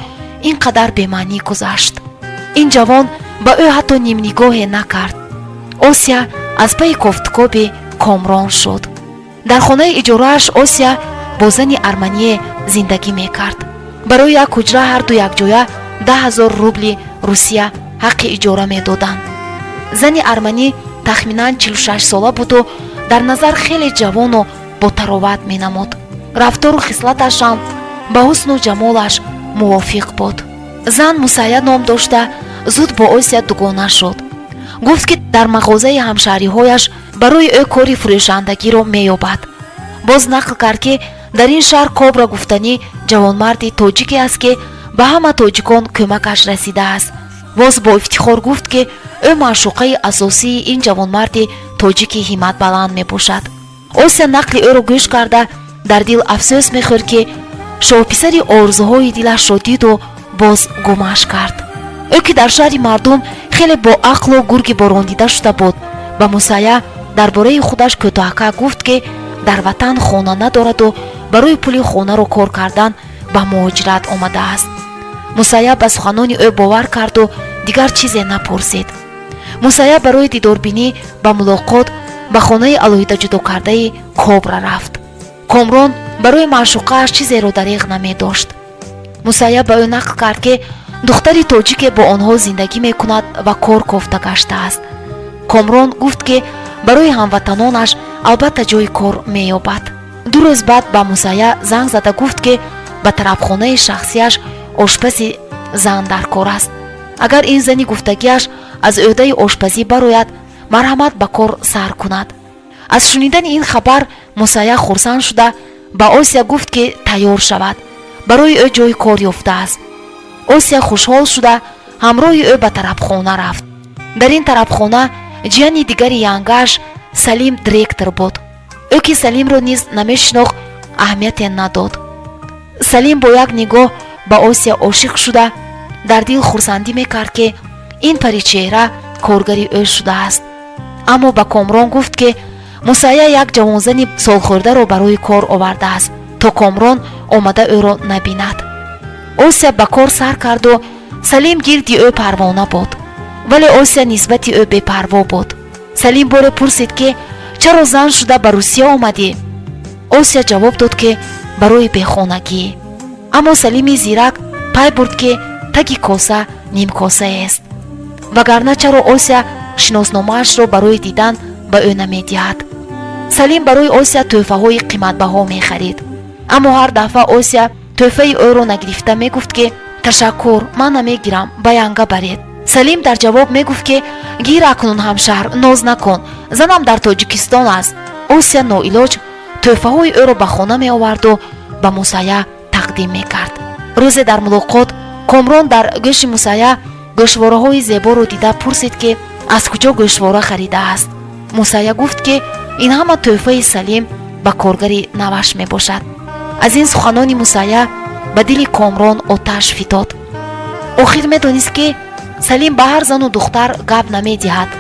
ин қадар бемаънӣ гузашт. Ин ҷавон ба ӯ ҳатто нимнигоҳе накард. Осия аз пайи кофтукоби Комрон шуд. Дар хонаи иҷорааш Осия бо зани армание зиндагӣ мекард. Барои як ҳуҷра ҳарду якҷоя 10 000 рубли Русия ҳаққи иҷора медоданд. Зани арманӣ тахминан 46 сола буду дар назар хеле ҷавону ботароват менамуд. Рафтору хислаташам ба ҳусну ҷамолаш мувофиқ буд. Зан Мусайя ном дошта, зуд бо Осия дугона шуд. Гуфт, ки дар мағозаи ҳамшаҳриҳояш барои ӯ кори фурӯшандагиро меёбад. Боз нақл кард, ки дар ин шаҳр Кобра гуфтанӣ ҷавонмарди тоҷике аст, ки ба ҳама тоҷикон кӯмакаш расидааст. Боз бо ифтихор гуфт, ки ӯ маъшуқаи асосии ин ҷавонмарди тоҷики ҳимматбаланд мебошад. Осия нақли ӯро гӯш карда, дар дил афсӯс мехӯрд, ки шоҳписари орзуҳои дилашро диду боз гумаш кард. Ӯ, ки дар шаҳри мардум хеле бо ақлу гурги борондида шуда буд, ба Мусая дар бораи худаш кӯтоҳака гуфт, ки дар ватан хона надораду барои пули хонаро кор кардан ба муҳоҷират омадааст. Мусая ба суханони ӯ бовар карду дигар чизе напурсид. Мусая барои дидорбинӣ ба мулоқот ба хонаи алоҳида ҷудокардаи Кобра рафт. Комрон барои маъшуқааш чизеро дареғ намедошт. Мусая ба ӯ нақл кард, ки духтари тоҷике бо онҳо зиндагӣ мекунад ва кор кофта гаштааст. Комрон гуфт, ки барои ҳамватанонаш албатта ҷои кор меёбад. 2 рӯз баъд ба Мусая занг зада гуфт, ки ба тарабхонаи шахсияш ошпази зан дар кор аст. Агар ин зани гуфтагиаш аз ӯҳдаи ошпазӣ барояд, марҳамат, ба кор сар кунад. Аз шунидани ин хабар Мусая хурсанд шуда, ба Осия гуфт, ки тайёр шавад, барои ӯ ҷои кор ёфтааст. Осия хушҳол шуда, ҳамроҳи ӯ ба тарабхона рафт. Дар ин тарабхона ҷияни дигари янгааш Салим директор буд. Ӯ, ки Салимро низ намешинохт, аҳамияте надод. Салим бо як нигоҳ ба Осия ошиқ шуда, дар дил хурсандӣ мекард, ки ин паричеҳра коргари ӯ шудааст, аммо ба Комрон гуфт, ки Мусая як ҷавонзани солхӯрдаро барои кор овардааст, то Комрон омада ӯро набинад. Осия ба кор сар карду Салим гирди ӯ парвона буд, вале Осия нисбати ӯ бепарво буд. Салим боре пурсид, ки чаро зан шуда ба Русия омадӣ? Осия ҷавоб дод, ки барои бехонагӣ. Аммо Салими зирак пай бурд, ки таги коса нимкосаест, вагарна чаро Осия шиносномаашро барои дидан ба ӯ намедиҳад? Салим барои Осия тӯҳфаҳои қиматбаҳо мехарид, аммо ҳар дафъа Осия тӯҳфаи ӯро нагирифта мегуфт, ки ташаккур, ман намегирам, ба янга баред. Салим дар ҷавоб мегуфт, ки гир акнун, ҳамшаҳр, ноз накун, занам дар Тоҷикистон аст. Осия ноилоҷ тӯҳфаҳои ӯро ба хона меоварду ба Мусая тақдим мекард. Рӯзе дар мулоқот Комрон дар гӯши Мусая Гӯшвораҳои зеборо дида пурсид, ки аз куҷо гӯшвора харидааст. Мусая гуфт, ки ин ҳама тӯҳфаи Салим ба коргари наваш мебошад. Аз ин суханони Мусая ба дили Комрон оташ фитод. Охир медонист, ки Салим ба ҳар зану духтар гап намедиҳад.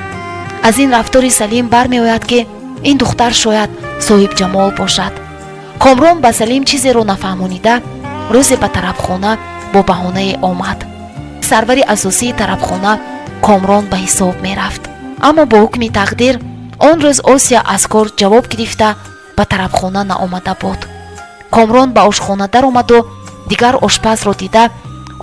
Аз ин рафтори Салим бармеояд, ки ин духтар шояд соҳибҷамол бошад. Комрон ба Салим чизеро нафаҳмонида, рӯзе ба тарабхона бо баҳонае омад. Сарвари асосии тарабхона Комрон ба ҳисоб мерафт, аммо бо ҳукми тақдир он рӯз Осия аз кор ҷавоб гирифта, ба тарабхона наомада буд. Комрон ба ошхона даромаду дигар ошпазро дида,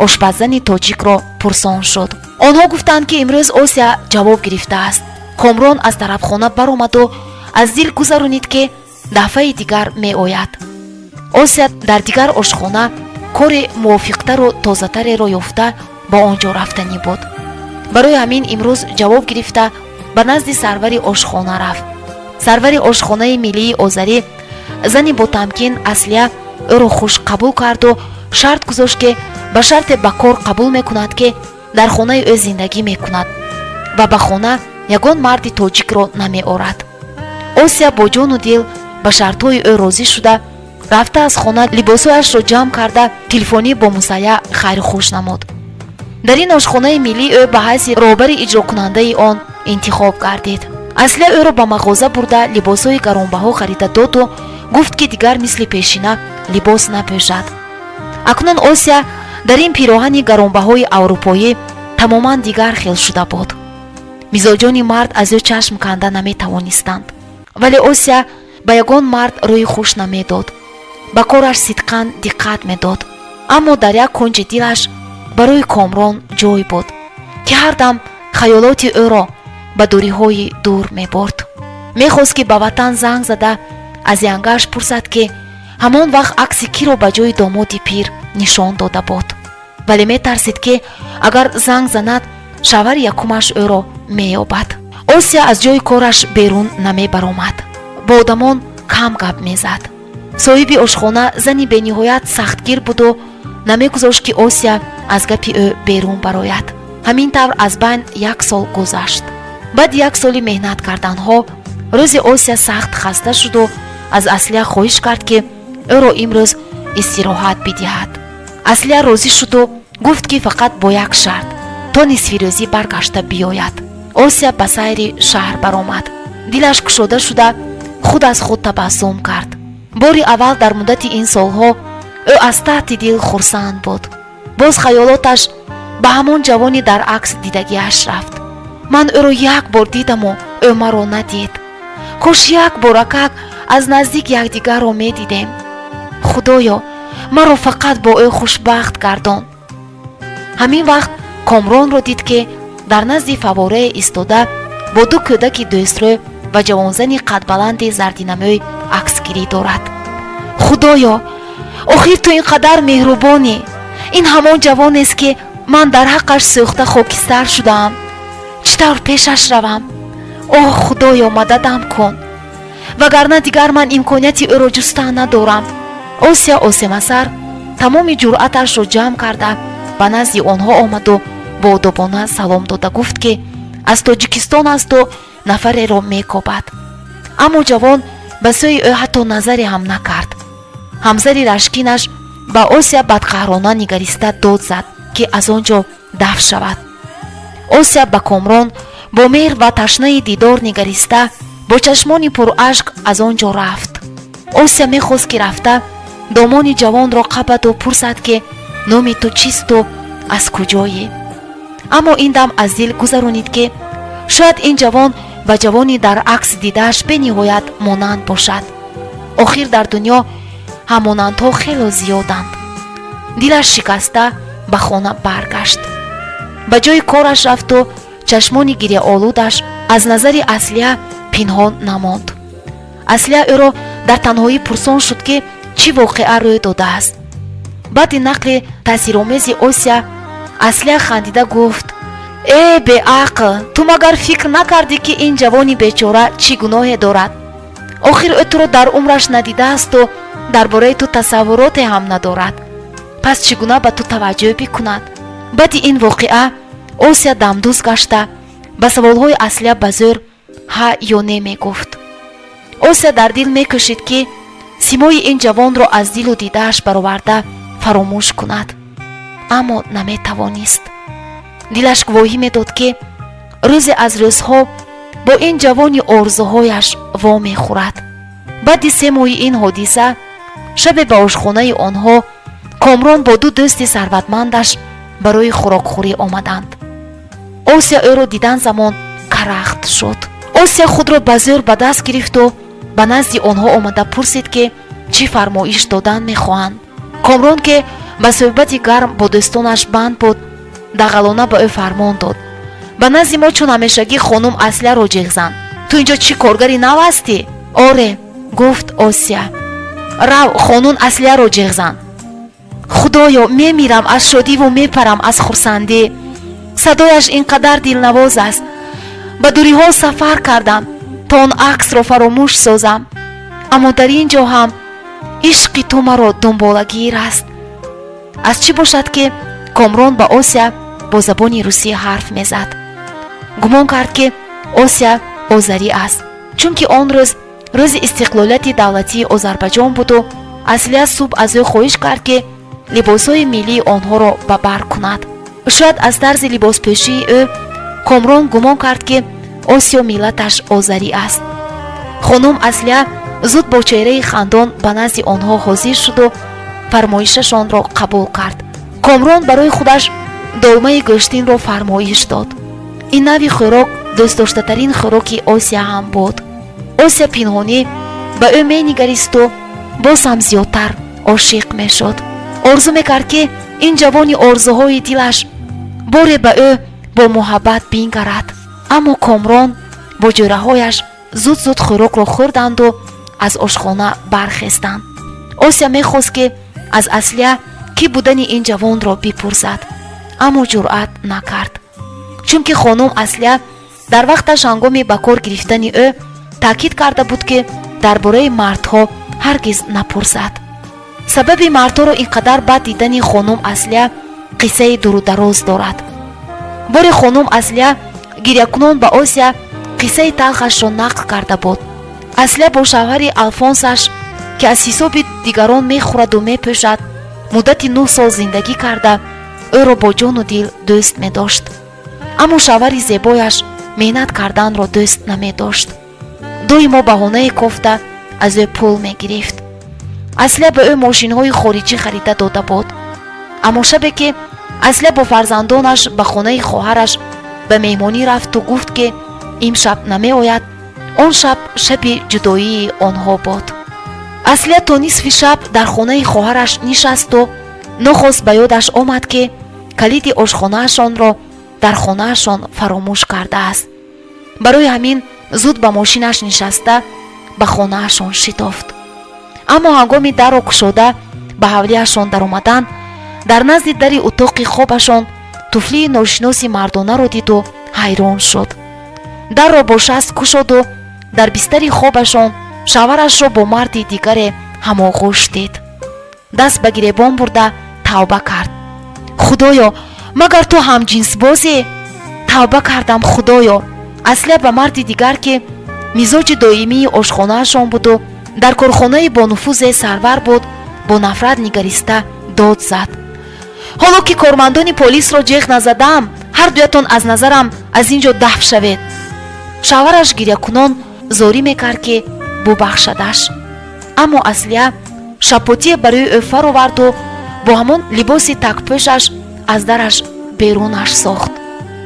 ошпаззани тоҷикро пурсон шуд. Онҳо гуфтанд, ки имрӯз Осия ҷавоб гирифтааст. Комрон аз тарабхона баромаду аз дил гузаронид, ки дафъаи дигар меояд. Осия дар дигар ошхона кори мувофиқтару тозатареро ёфта, ба он ҷо рафтанӣ буд. Барои ҳамин имрӯз ҷавоб гирифта, ба назди сарвари ошхона рафт. Сарвари ошхонаи миллии озарӣ, зани ботамкин Аслия, ӯро хуш қабул карду шарт гузошт, ки ба шарте ба кор қабул мекунад, ки дар хонаи ӯ зиндагӣ мекунад ва ба хона ягон марди тоҷикро намеорад. Осия бо ҷону дил ба шартҳои ӯ розӣ шуда, рафта аз хона либосҳояшро ҷамъ карда, телефонӣ бо Мусая хайрухуш намуд. Дар ин ошхонаи миллӣ ӯ ба ҳайси роҳбари иҷрокунандаи он интихоб гардид. Аслия ӯро ба мағоза бурда, либосҳои гаронбаҳо харида доду гуфт, ки дигар мисли пешина либос напӯшад. Акнун Осия дар ин пироҳани гаронбаҳои аврупоӣ тамоман дигар хел шуда буд. Мизоҷони мард аз ӯ чашм канда наметавонистанд, вале Осия ба ягон мард рӯи хуш намедод, ба кораш сидқан диққат медод. Аммо дар як кунҷи дилаш барои Комрон ҷой буд, ки ҳар дам хаёлоти ӯро ба дуриҳои дур мебурд. Мехост, ки ба ватан занг зада, аз янгааш пурсад, ки ҳамон вақт акси киро ба ҷои домоди пир нишон дода буд, вале метарсид, ки агар занг занад, шавҳари якумаш ӯро меёбад. Осия аз ҷои кораш берун намебаромад, бо одамон кам гап мезад. Соҳиби ошхона зани бениҳоят сахтгир буду намегузошт, ки Осия аз гапи ӯ берун барояд. Ҳамин тавр аз байн як сол гузашт. Баъди як соли меҳнат карданҳо рӯзе Осия сахт хаста шуду аз Аслия хоҳиш кард, ки ӯро имрӯз истироҳат бидиҳад. Аслия розӣ шуду гуфт, ки фақат бо як шарт: то нисфирӯзӣ баргашта биёяд. Осия ба сайри шаҳр баромад. Дилаш кушода шуда, худ аз худ табассум кард. Бори аввал дар муддати ин солҳо ӯ аз таҳти дил хурсанд буд. Боз хаёлоташ ба ҳамон ҷавони дар акс дидагиаш рафт. Ман ӯро як бор дидаму ӯ маро надид. Кош як боракак аз наздик якдигарро медидем. Худоё, маро фақат бо ӯ хушбахт гардон. Ҳамин вақт Комронро дид, ки дар назди фаворае истода, бо ду кӯдаки дӯстрӯ ва ҷавонзани қадбаланди зардинамӯй аксгирӣ дорад. Худоё, охир ту ин қадар меҳрубонӣ! Ин ҳамон ҷавонест, ки ман дар ҳаққаш сӯхта хокистар шудаам. Чӣ тавр пешаш равам? Оҳ, Худоё, мададам кун, вагарна дигар ман имконияти ӯро ҷустан надорам. Осия осемасар тамоми ҷуръаташро ҷамъ карда, ба назди онҳо омаду боодобона салом дода, гуфт, ки аз Тоҷикистон асту нафареро мекобад. Аммо ҷавон ба сӯи ӯ ҳатто назаре ҳам накард. Ҳамсари рашкинаш ба Осия бадқаҳрона нигариста дод зад, ки аз он ҷо дафт шавад. Осия ба Комрон бо меҳр ва ташнаи дидор нигариста, бо чашмони пурашк аз он ҷо рафт. Осия мехост, ки рафта домони ҷавонро қабаду пурсад, ки номи ту чисту аз куҷоӣ, аммо ин дам аз дил гузаронид, ки шояд ин ҷавон ба ҷавони дар акс дидааш бениҳоят монанд бошад. Охир дар дунё ҳамонандҳо хело зиёданд. Дилаш шикаста ба хона баргашт, ба ҷои кораш рафту чашмони гиряолудаш аз назари Аслия пинҳон намонд. Аслия ӯро дар танҳоӣ пурсон шуд, ки чӣ воқеа рӯй додааст. Баъди нақли таъсиромези Осия, Аслия хандида гуфт: «Э, беақл, ту магар фикр накардӣ, ки ин ҷавони бечора чӣ гуноҳе дорад? Охир ӯ туро дар умраш надидаасту дар бораи ту тасаввуроте ҳам надорад. Пас чӣ гуна ба ту таваҷҷӯҳ бикунад?» Баъди ин воқеа Осия дамдуз гашта, ба саволҳои Аслия ба зӯр ҳа ё не мегуфт. Осия дар дил мекӯшид, ки симои ин ҷавонро аз дилу дидааш бароварда фаромӯш кунад, аммо наметавонист. Дилаш гувоҳӣ медод, ки рӯзе аз рӯзҳо бо ин ҷавони орзуҳояш вомехӯрад. Баъди 3 моҳи ин ҳодиса шабе ба ошхонаи онҳо Комрон бо ду дӯсти сарватмандаш барои хӯрокхӯрӣ омаданд. Осия ӯро дидан замон карахт шуд. Осия худро ба зӯр ба даст гирифту ба назди онҳо омада пурсид, ки чӣ фармоиш додан мехоҳанд. Комрон, ки ба суҳбати гарм бо дӯстонаш банд буд, дағалона ба ӯ фармон дод: «Ба назди мо чун ҳамешагӣ хонум Аслияро ҷеғ зан. Ту инҷо чӣ, коргари нав ҳастӣ?» «Оре», гуфт Осия. «Рав, хонум Аслияро ҷеғ зан». «Худоё, мемирам аз шодиву мепарам аз хурсандӣ. Садояш ин қадар дилнавоз аст. Ба дуриҳо сафар кардам, то он аксро фаромӯш созам, аммо дар ин ҷо ҳам ишқи ту маро дунболагир аст». Аз чӣ бошад, ки Комрон ба Осия бо забони русӣ ҳарф мезад, гумон кард, ки Осия озарӣ аст, чунки он рӯз рӯзи истиқлолияти давлатии Озарбайҷон буду Аслия субҳ аз ӯ хоҳиш кард, ки либосҳои миллии онҳоро ба бар кунад. Шояд аз тарзи либоспӯшии ӯ Комрон гумон кард, ки Осиё миллаташ озарӣ аст. Хонум Аслия зуд бо чеҳраи хандон ба назди онҳо ҳозир шуду фармоишашонро қабул кард. Комрон барои худаш долмаи гӯштинро фармоиш дод. Ин нави хӯрок дӯстдоштатарин хӯроки Осия ҳам буд. Осия пинҳонӣ ба ӯ менигаристу боз ҳам зиёдтар ошиқ мешуд. Орзу мекард, ки ин ҷавони орзуҳои дилаш боре ба ӯ бо муҳаббат бингарад. Аммо Комрон бо ҷӯраҳояш зуд зуд хӯрокро хӯрданду аз ошхона бархестанд. Осия мехост, ки аз Аслия кӣ будани ин ҷавонро бипурсад, аммо ҷуръат накард, чунки хонум Аслия дар вақташ ҳангоми ба кор гирифтани ӯ таъкид карда буд, ки дар бораи мардҳо ҳаргиз напурсад. Сабаби мардҳоро ин қадар бад дидани хонум Аслия қиссаи дурудароз дорад. Боре хонум Аслия гирякунон ба Осия қиссаи талхашро нақл карда буд. Аслия бо шавҳари Алфонсаш, ки аз ҳисоби дигарон мехӯраду мепӯшад, муддати 9 сол зиндагӣ карда, ӯро бо ҷону дил дӯст медошт. Аммо шавҳари зебояш меҳнат карданро дӯст намедошт, доимо баҳонае кофта аз ӯ пул мегирифт. Аслия ба ӯ мошинҳои хориҷӣ харида дода буд. Аммо шабе ки Аслия бо фарзандонаш ба хонаи хоҳараш ба меҳмонӣ рафту гуфт, ки имшаб намеояд, он шаб шаби ҷудоии онҳо буд. Аслия то нисфи шаб дар хонаи хоҳараш нишасту нохост ба ёдаш омад, ки калиди ошхонаашонро дар хонаашон фаромӯш кардааст. Барои ҳамин зуд ба мошинаш нишаста, ба хонаашон шитофт. Аммо ҳангоми дарро кушода ба ҳавлиашон даромадан, дар назди дари утоқи хобашон туфлии ношиноси мардонаро диду ҳайрон шуд. Дарро бо шаст кушоду дар бистари хобашон шавҳарашро бо марди дигаре ҳамоғӯш дид. Даст ба гиребон бурда тавба кард: «Худоё, магар ту ҳамҷинсбозе? Тавба кардам, Худоё». Аслия ба марди дигар, ки мизоҷи доимии ошхонаашон буду дар корхонаи бонуфузе сарвар буд, бо нафрат нигариста дод зад: «Ҳоло ки кормандони полисро ҷеғ назадаам, ҳар дуятон аз назарам аз ин ҷо даф шавед». Шавҳараш гирякунон зорӣ мекард, ки бубахшадаш, аммо Аслия шапотие барои ӯ фароварду бо ҳамон либоси такпӯшаш аз дараш берунаш сохт.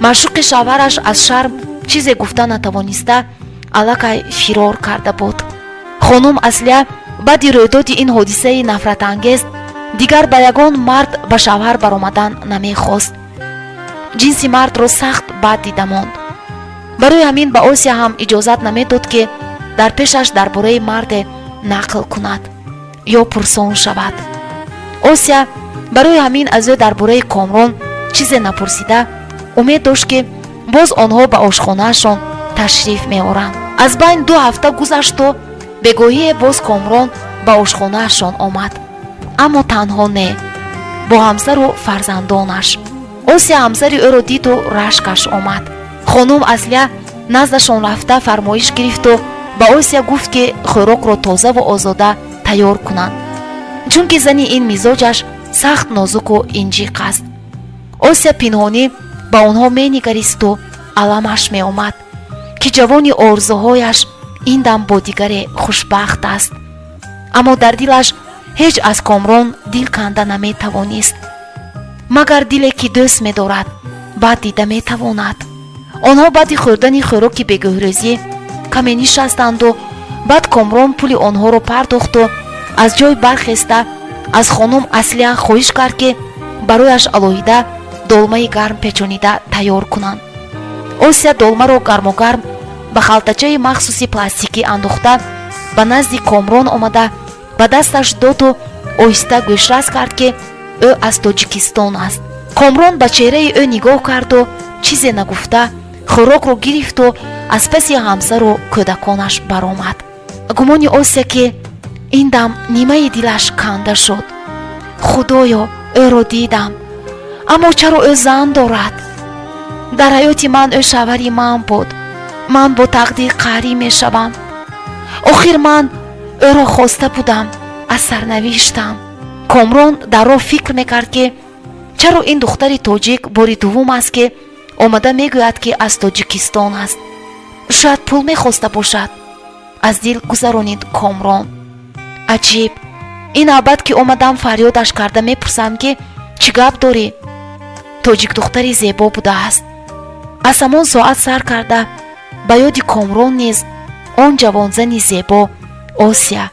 Маъшуқи шавҳараш аз шарм чизе гуфта натавониста, аллакай фирор карда буд. Хонум Аслия баъди рӯйдоди ин ҳодисаи нафратангез дигар ба ягон мард ба шавҳар баромадан намехост. Ҷинси мардро сахт бад дида монд. Барои ҳамин ба Осия ҳам иҷозат намедод, ки дар пешаш дар бораи марде нақл кунад ё пурсон шавад. Осия барои ҳамин аз ӯ дар бораи Комрон чизе напурсида, умед дошт, ки боз онҳо ба ошхонаашон ташриф меоранд. Аз байн 2 ҳафта гузашту бегоҳие боз Комрон ба ошхонаашон омад, аммо танҳо не, бо ҳамсару фарзандонаш. Осия ҳамсари ӯро диду рашкаш омад. Хонум Аслия наздашон рафта, фармоиш гирифту ба Осия гуфт, ки хӯрокро тозаву озода тайёр кунанд, чунки зани ин мизоҷаш сахт нозуку инҷиқ аст. Осия пинҳонӣ ба онҳо менигаристу аламаш меомад, ки ҷавони орзуҳояш ин дам бо дигаре хушбахт аст. Аммо дар дилаш ҳеҷ аз Комрон дил канда наметавонист. Магар диле, ки дӯст медорад, бад дида метавонад? Онҳо баъди хӯрдани хӯроки бегоҳрӯзӣ каме нишастанду баъд Комрон пули онҳоро пардохту аз ҷой бархеста, аз хонум Аслия хоҳиш кард, ки барояш алоҳида долмаи гарм печонида тайёр кунанд. Осия долмаро гармогарм ба халтачаи махсуси пластикӣ андохта, ба назди Комрон омада, ба дасташ доду оҳиста гӯшрас кард, ки ӯ аз Тоҷикистон аст. Комрон ба чеҳраи ӯ нигоҳ карду чизе нагуфта, хӯрокро гирифту аз паси ҳамсару кӯдаконаш баромад. Гумони Осия, ки ин дам нимаи дилаш канда шуд. Худоё, ӯро дидам, аммо чаро ӯ зан дорад? Дар ҳаёти ман ӯ шавҳари ман буд. Ман бо тақдир қаҳрӣ мешавам. Охир ман ӯро хоста будам, аз сарнавиштам. Комрон дар роҳ фикр мекард, ки чаро ин духтари тоҷик бори дуввум аст, ки омада мегӯяд, ки аз Тоҷикистон аст. Шояд пул мехоста бошад, аз дил гузаронид Комрон. Аҷиб, ин навбат ки омадам, фарёдаш карда мепурсам, ки чӣ гап дорӣ? Тоҷикдухтари зебо будааст. Аз ҳамон соат сар карда, ба ёди Комрон низ он ҷавонзани зебо Осия,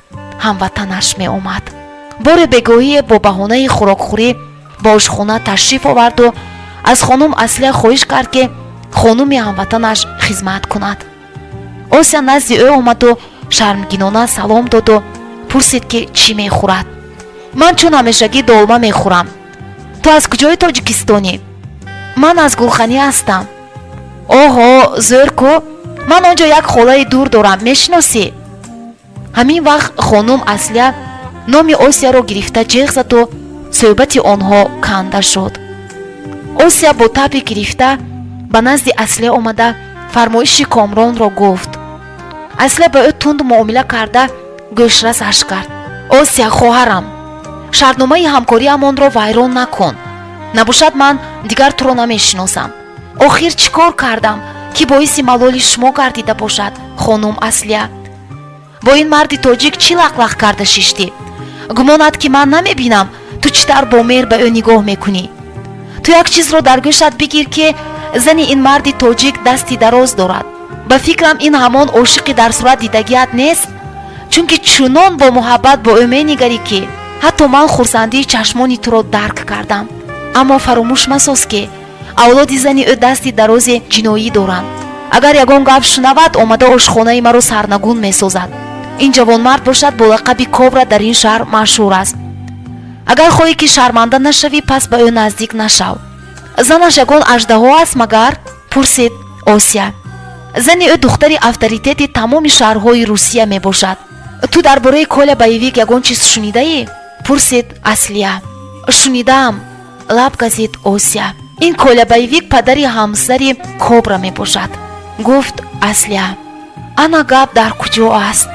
ҳамватанаш, меомад. Боре бегоҳие бо баҳонаи хӯрокхӯрӣ ба ошхона ташриф оварду аз хонум Аслия хоҳиш кард, ки хонуми ҳамватанаш хизмат кунад. Осия назди ӯ омаду шармгинона салом доду пурсид, ки чӣ мехӯрад. Ман чун ҳамешагӣ долма мехӯрам. Ту аз куҷои Тоҷикистонӣ? Ман аз Гулханӣ ҳастам. Оҳо, зӯр ку! Ман он ҷо як холаи дур дорам, мешиносӣ? Ҳамин вақт хонум Аслия номи Осияро гирифта ҷеғ заду суҳбати онҳо канда шуд. Осия бо таби гирифта ба назди Аслия омада, фармоиши Комронро гуфт. Аслия ба ӯ тунд муомила карда, гӯшрасаш кард: «Осия, хоҳарам, шартномаи ҳамкориамонро вайрон накун, набошад ман дигар туро намешиносам». Охир чӣ кор кардам, ки боиси малоли шумо гардида бошад, хонум Аслия? Бо ин марди тоҷик чӣ лақлақ карда шиштӣ? Гумонат, ки ман намебинам, ту чӣ тавр бо меҳр ба ӯ нигоҳ мекунӣ? Ту як чизро дар гӯшат бигир, ки зани ин марди тоҷик дасти дароз дорад. Ба фикрам, ин ҳамон ошиқи дар сурат дидагиат нест, чунки чунон бо муҳаббат бо ӯ менигарӣ, ки ҳатто ман хурсандии чашмони туро дарк кардам. Аммо фаромӯш масоз, ки авлоди зани ӯ дасти дарози ҷиноӣ доранд. Агар ягон гап шунавад, омада ошхонаи маро сарнагун месозад. Ин ҷавонмард бошад, бо лақаби Кобра дар ин шаҳр машҳур аст. Агар хоҳӣ, ки шарманда нашавӣ, пас ба ӯ наздик нашав». Занаш ягон аждаҳо аст магар? Пурсид Осия. Зани ӯ духтари авторитети тамоми шаҳрҳои Русия мебошад. Ту дар бораи Коля Боевик ягон чиз шунидаӣ? Пурсид Аслия. Шунидаам, лаб газид Осия. Ин Коля Боевик падари ҳамсари Кобра мебошад, гуфт Аслия. Ана гап дар куҷо аст,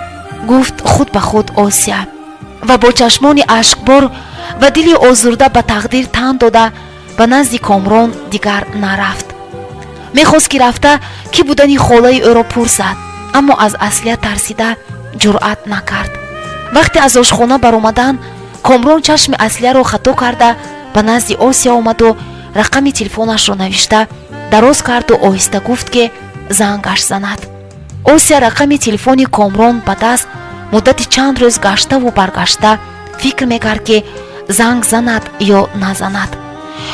гуфт худ ба худ Осия ва бо чашмони ашкбор ва дили озурда ба тақдир тан дода, ба назди Комрон дигар нарафт. Мехост, ки рафта, кӣ будани холаи ӯро пурсад, аммо аз Аслия тарсида ҷуръат накард. Вақте аз ошхона баромадан, Комрон чашми Аслияро хато карда, ба назди Осия омаду рақами телефонашро навишта дароз карду оҳиста гуфт, ки зангаш занад. Осия рақами телефони Комрон ба даст муддати чанд рӯз гаштаву баргашта фикр мекард, ки занг занад ё назанад.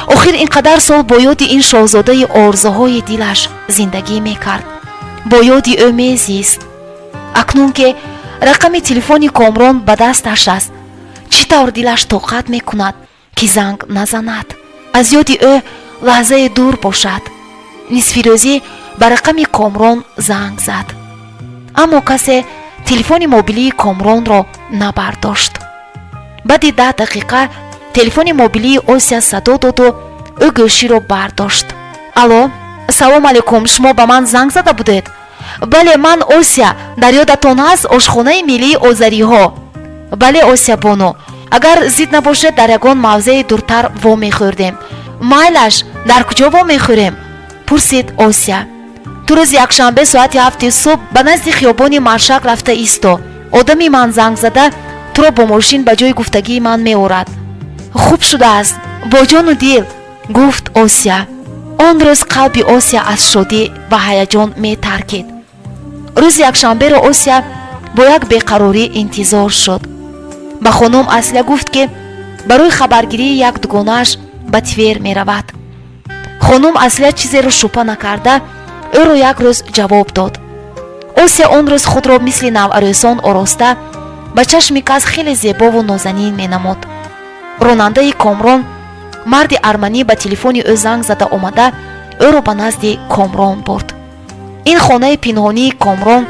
Охир ин қадар сол бо ёди ин шоҳзодаи орзуҳои дилаш зиндагӣ мекард, бо ёди ӯ мезист. Акнун ки рақами телефони Комрон ба дасташ аст, чӣ тавр дилаш тоқат мекунад, ки занг назанад, аз ёди ӯ лаҳзае дур бошад? Нисфирӯзӣ ба рақами Комрон занг зад, аммо касе телефони мобилии Комронро набардошт. Баъди 10 дақиқа телефони мобилии Осия садо доду Ӯ гӯширо бардошт. Алло, салом алейкум, шумо ба ман занг зада будед? Бале, ман Осия. Дар ёдатон ҳаст, ошхонаи миллии озариҳо? Бале, Осия бону. Агар зид набошед, дар ягон мавзеи дуртар вомехӯрдем. Майлаш, дар куҷо вомехӯрем? Пурсид Осия. Ту рӯзи якшанбе соати 7-и субҳ ба назди хиёбони Маршак рафта исто. Одами ман занг зада, туро бо мошин ба ҷои гуфтагии ман меорад. Хуб шудааст, бо ҷону дил, гуфт Осия. Он рӯз қалби Осия аз шодӣ ва ҳаяҷон метаркид. Рӯзи якшанберо Осия бо як беқарорӣ интизор шуд. Ба хонум Асля гуфт, ки барои хабаргирии як дугонааш ба Твер меравад. Хонум Асля чизеро шубҳа накарда, ӯро як рӯз ҷавоб дод. Осия он рӯз худро мисли наварӯсон ороста, ба чашми кас хеле зебову нозанин менамуд. Ронандаи Комрон, марди арманӣ, ба телефони ӯ занг зада омада, ӯро ба назди Комрон бурд. Ин хонаи пинҳонии Комрон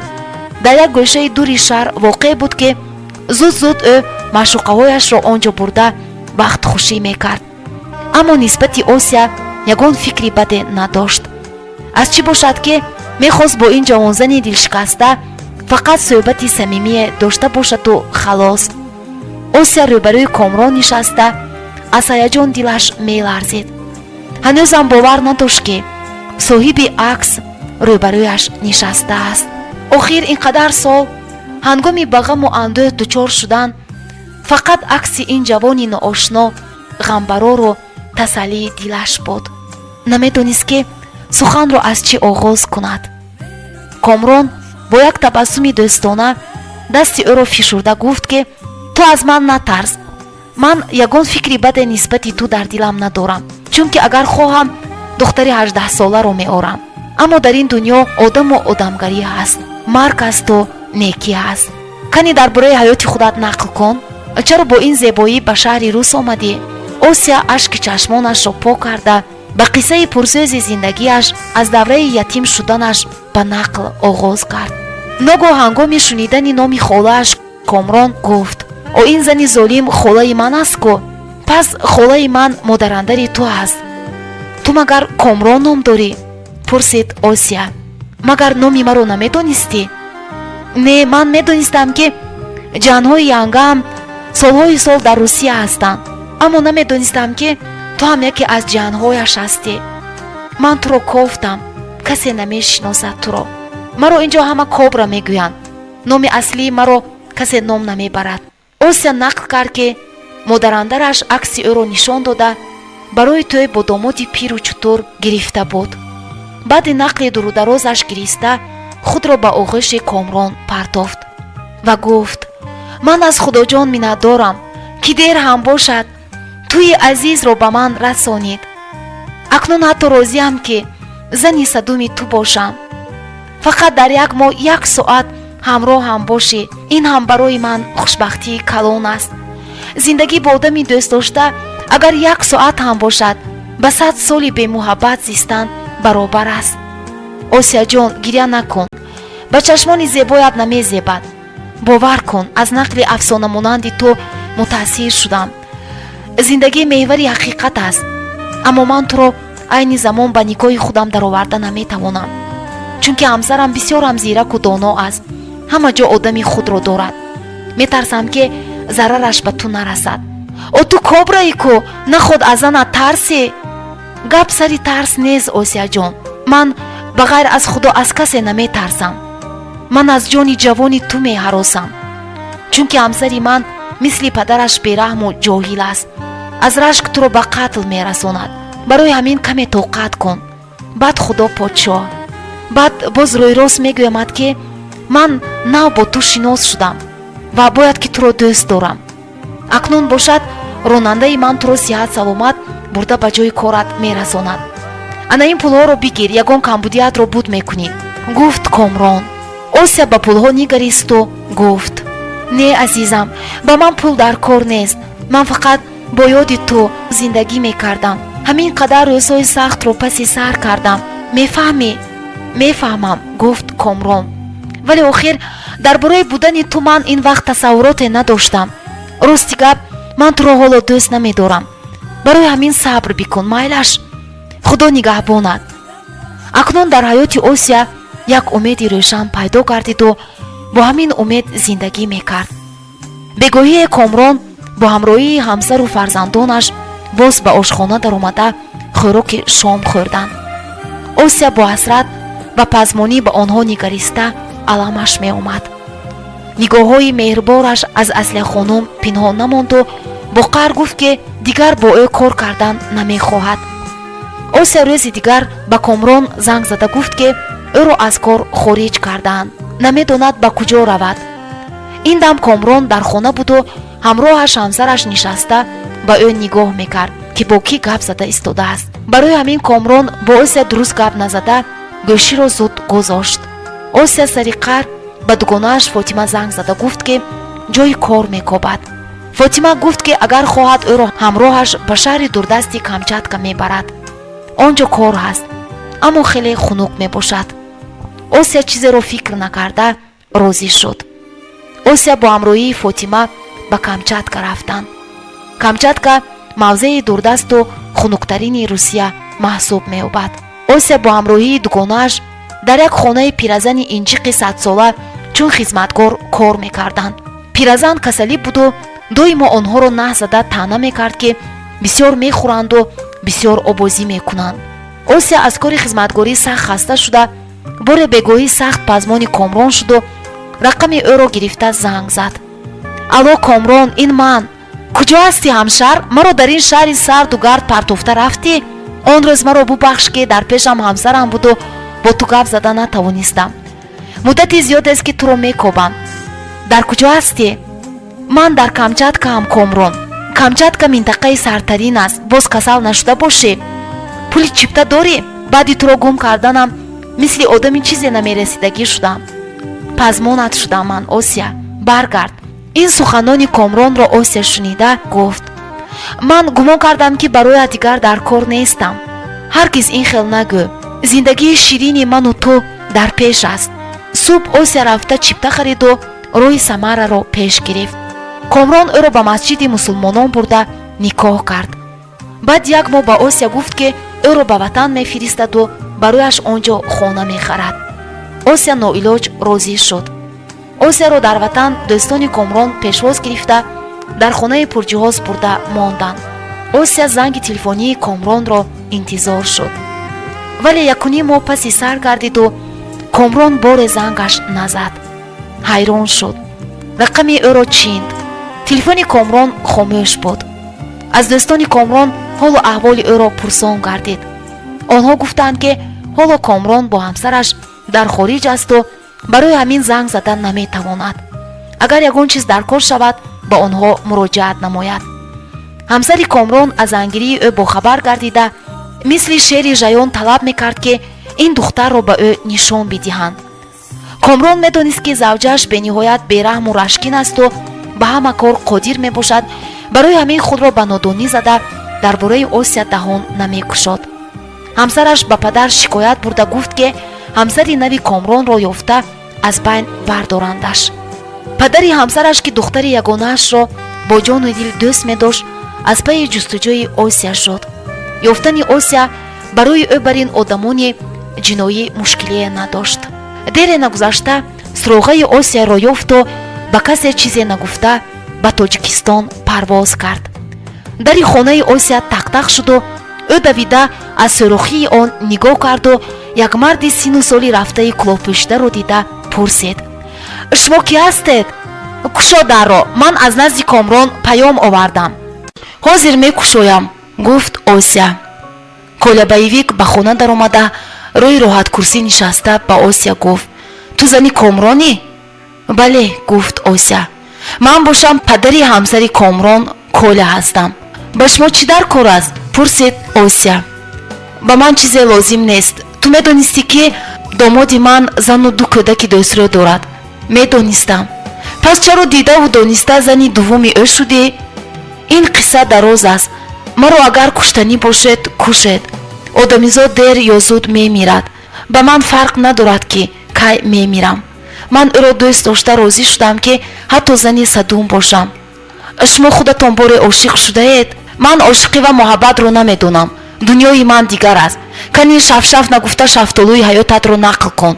дар як гӯшаи дури шаҳр воқеъ буд, ки зуд зуд ӯ маъшуқаҳояшро он ҷо бурда вақтхушӣ мекард, аммо нисбати Осия ягон фикри баде надошт. Аз чӣ бошад, ки мехост бо ин ҷавонзани дилшикаста фақат суҳбати самимие дошта бошаду халос. Осия рӯбарӯи Комрон нишаста, аз ҳаяҷон дилаш меларзид. Ҳанӯзам бовар надошт, ки соҳиби акс рӯбарӯяш нишастааст. Охир ин қадар сол ҳангоми ба ғаму андӯҳ дучор шудан фақат акси ин ҷавони ноошно ғамбарору тасаллии дилаш буд. Намедонист, ки суханро аз чӣ оғоз кунад. Комрон бо як табассуми дӯстона дасти ӯро фишурда гуфт, ки ту аз ман натарс, ман ягон фикри баде нисбати ту дар дилам надорам, чунки агар хоҳам, духтари 18-соларо меорам. Аммо дар ин дунё одаму одамгарӣ ҳаст, марг асту некӣ ҳаст. Кани дар бораи ҳаёти худат нақл кун. Чаро бо ин зебоӣ ба шаҳри рус омадӣ? Осия ашки чашмонашро пок карда, ба қиссаи пурсӯзи зиндагиаш аз давраи ятим шуданаш ба нақл оғоз кард. Ногоҳ ҳангоми шунидани номи холааш Комрон гуфт: «О, ин зани золим холаи ман аст ку! Пас холаи ман модарандари ту аст. Ту магар Комрон ном дорӣ?» Пурсид Осия. Магар номи маро намедонистӣ? Не, ман медонистам, ки ҷанҳои янгаам солҳои сол дар Русия ҳастанд, аммо намедонистам, ки ту ҳам яке аз ҷанҳояш ҳастӣ. Ман туро кофтам, касе намешиносад туро. Маро ин ҷо ҳама Кобра мегӯянд, номи аслии маро касе ном намебарад. Осия нақл кард, ки модарандараш акси ӯро нишон дода, барои тӯй бо домоди пиру чутур гирифта буд. Баъди нақли дурударозаш гириста, худро ба оғӯши Комрон партофт ва гуфт: «Ман аз Худоҷон миннатдорам, ки дер ҳам бошад, тӯи азизро ба ман расонид. Акнун ҳатто розиам, ки зани садуми ту бошам. Фақат дар як моҳ як соат ҳамроҳам бошӣ, ин ҳам барои ман хушбахтии калон аст. Зиндагӣ бо одами дӯстдошта, агар як соат ҳам бошад, ба 100 соли бемуҳаббат зистан баробар аст. Осияҷон, гиря накун, ба чашмони зебоят намезебад. Бовар кун, аз нақли афсонамонанди ту мутаассир шудам. Зиндагӣ меҳвари ҳақиқат аст, аммо ман туро айни замон ба никоҳи худам дароварда наметавонам, чунки ҳамсарам бисёрам зираку доно аст, ҳама ҷо одами худро дорад. Метарсам, ки зарараш ба ту нарасад. О, ту кобраи ку, наход аз занат тарсӣ? Гап сари тарс нест, Осияҷон. Ман ба ғайр аз Худо аз касе наметарсам. Ман аз ҷони ҷавони ту меҳаросам, чунки ҳамсари ман мисли падараш бераҳму ҷоҳил аст, аз рашк туро ба қатл мерасонад. Барои ҳамин каме тоқат кун, баъд Худо подшоҳ. Баъд боз рӯйрост мегӯямад, ки ман нав бо ту шинос шудам ва бояд ки туро дӯст дорам. Акнун бошад, ронандаи ман туро сиҳат саломат бурда ба ҷои корат мерасонад. Ана ин пулҳоро бигир, ягон камбудиятро буд мекунӣ», гуфт Комрон. Осия ба пулҳо нигаристу гуфт: «Не, азизам, ба ман пул дар кор нест. Ман фақат бо ёди ту зиндагӣ мекардам. Ҳамин қадар рӯзҳои сахтро паси сар кардам, мефаҳмӣ?» «Мефаҳмам», гуфт Комрон, «вале охир дар бораи будани ту ман ин вақт тасаввуроте надоштам. Рости гап, ман туро ҳоло дӯст намедорам. Барои ҳамин сабр бикун, майлаш, Худо нигаҳбонад. Акнун дар ҳаёти Осия як умеди рӯшан пайдо гардиду бо ҳамин умед зиндагӣ мекард. Бегоҳие Комрон бо ҳамроҳии ҳамсару фарзандонаш боз ба ошхона даромада, хӯроки шом хӯрданд. Осия бо ҳасрат ва пазмонӣ ба онҳо нигариста, аламаш меомад. Нигоҳҳои меҳрбораш аз Аслияхонум пинҳон намонду бо қаҳр гуфт, ки дигар бо ӯ кор кардан намехоҳад. Осия рӯзи дигар ба Комрон занг зада гуфт, ки ӯро аз кор хориҷ кардаанд, намедонад ба куҷо равад. Ин дам Комрон дар хона буду ҳамроҳаш ҳамсараш нишаста ба ӯ нигоҳ мекард, ки бо кӣ гап зада истодааст. Барои ҳамин Комрон бо Осия дуруст гап назада, гӯширо зуд гузошт. Осия сари қаҳр ба дугонааш Фотима занг зада гуфт, ки ҷои кор мекобад. Фотима гуфт, ки агар хоҳад, ӯро ҳамроҳаш ба шаҳри дурдасти Камчатка мебарад. Он ҷо кор ҳаст, аммо хеле хунук мебошад. Осия чизеро фикр накарда розӣ шуд. Осия бо ҳамроҳии Фотима ба Камчатка рафтанд. Камчатка мавзеи дурдасту хунуктарини Русия маҳсуб меёбад. Осия бо ҳамроҳии дугонааш дар як хонаи пиразани инҷиқи 100сола чун хизматгор кор мекарданд. Пиразан касалӣ буду доимо онҳоро наҳ зада таъна мекард, ки бисёр мехӯранду бисёр обозӣ мекунанд. Осия аз кори хизматгорӣ сахт хаста шуда, боре бегоҳӣ сахт пазмони Комрон шуду рақами ӯро гирифта занг зад. Алло, Комрон, ин ман. Куҷо ҳастӣ, ҳамшар? Маро дар ин шаҳри сарду гард партофта рафтӣ. Он рӯз маро бубахш, ки дар пешам ҳамсарам буду бо ту гап зада натавонистам. Муддати зиёдест, ки туро мекобам. Дар куҷо ҳастӣ? Ман дар Камчаткаам, Комрон. Камчатка минтақаи сардтарин аст. Боз касал нашуда бошӣ? Пули чипта дорӣ? Баъди туро гум карданам мисли одами чизе намерасидагӣ шудам. Пазмонат шудам ман, Осия, баргард. Ин суханони Комронро Осия шунида гуфт: «Ман гумон кардам, ки бароят дигар дар кор нестам». Ҳаргиз ин хел нагӯ. Зиндагии ширини ману ту дар пеш аст. Субҳ Осия рафта чипта хариду роҳи Самараро пеш гирифт. Комрон ӯро ба масҷиди мусулмонон бурда никоҳ кард. Баъд як моҳ ба Осия гуфт, ки ӯро ба ватан мефиристаду барояш он ҷо хона мехарад. Осия ноилоҷ розӣ шуд. Осияро дар ватан дӯстони Комрон пешвоз гирифта, дар хонаи пурҷиҳоз бурда монданд. Осия занги телефонии Комронро интизор шуд, вале якуним моҳ паси сар гардиду Комрон боре зангаш назад. Ҳайрон шуд, рақами ӯро чинд. Телефони Комрон хомӯш буд. Аз дӯстони Комрон ҳолу аҳволи ӯро пурсон гардид. Онҳо гуфтанд, ки ҳоло Комрон бо ҳамсараш дар хориҷ асту барои ҳамин занг задан наметавонад. Агар ягон чиз дар кор шавад, ба онҳо муроҷиат намояд. Ҳамсари Комрон аз зангирии ӯ бохабар гардида, мисли шери жаён талаб мекард, ки ин духтарро ба ӯ нишон бидиҳанд. Комрон медонист, ки завҷааш бениҳоят бераҳму рашкин асту ба ҳама кор қодир мебошад. Барои ҳамин худро ба нодонӣ зада, дар бораи Осия даҳон намекушод. Ҳамсараш ба падар шикоят бурда гуфт, ки ҳамсари нави Комронро ёфта аз байн бардорандаш. Падари ҳамсараш, ки духтари ягонаашро бо ҷону дил дӯст медошт, аз пайи ҷустуҷӯи Осия шуд. Ёфтани Осия барои ӯ бар ин одамони ҷиноӣ мушкилие надошт. Дере нагузашта суроғаи Осияро ёфту ба касе чизе нагуфта ба Тоҷикистон парвоз кард. Дари хонаи Осия тақтақ шуду ӯ давида аз сӯрохии он нигоҳ карду як марди сину соли рафтаи кулоҳпӯшидаро дида пурсид: «Шумо кӣ ҳастед? Кушо дарро, ман аз назди Комрон паём овардам». «Ҳозир мекушоям», гуфт Осия. Коля Боевик ба хона даромада, рӯи роҳаткурсӣ нишаста, ба Осия гуфт: «Ту зани Комронӣ?» «Бале», гуфт Осия. «Ман бошам падари ҳамсари Комрон Коля ҳастам. Ба шумо чӣ дар кор аст?» пурсид Осия. «Ба ман чизе лозим нест. Ту медонистӣ, ки домоди ман зану ду кӯдаки дӯстрӯ дорад?» «Медонистам». «Пас чаро дидаву дониста зани дуввуми ӯ шудӣ?» «Ин қисса дароз аст. Маро агар куштанӣ бошед, кушед. Одамизод дер ё зуд мемирад. Ба ман фарқ надорад, ки кай мемирам. Ман ӯро дӯст дошта розӣ шудам, ки ҳатто зани садум бошам. Шумо худатон боре ошиқ шудаед?» Ман ошиқӣ ва муҳаббатро намедонам, дунёи ман дигар аст. Кани, шафшаф нагуфта, шафтолӯи ҳаётатро нақл кун.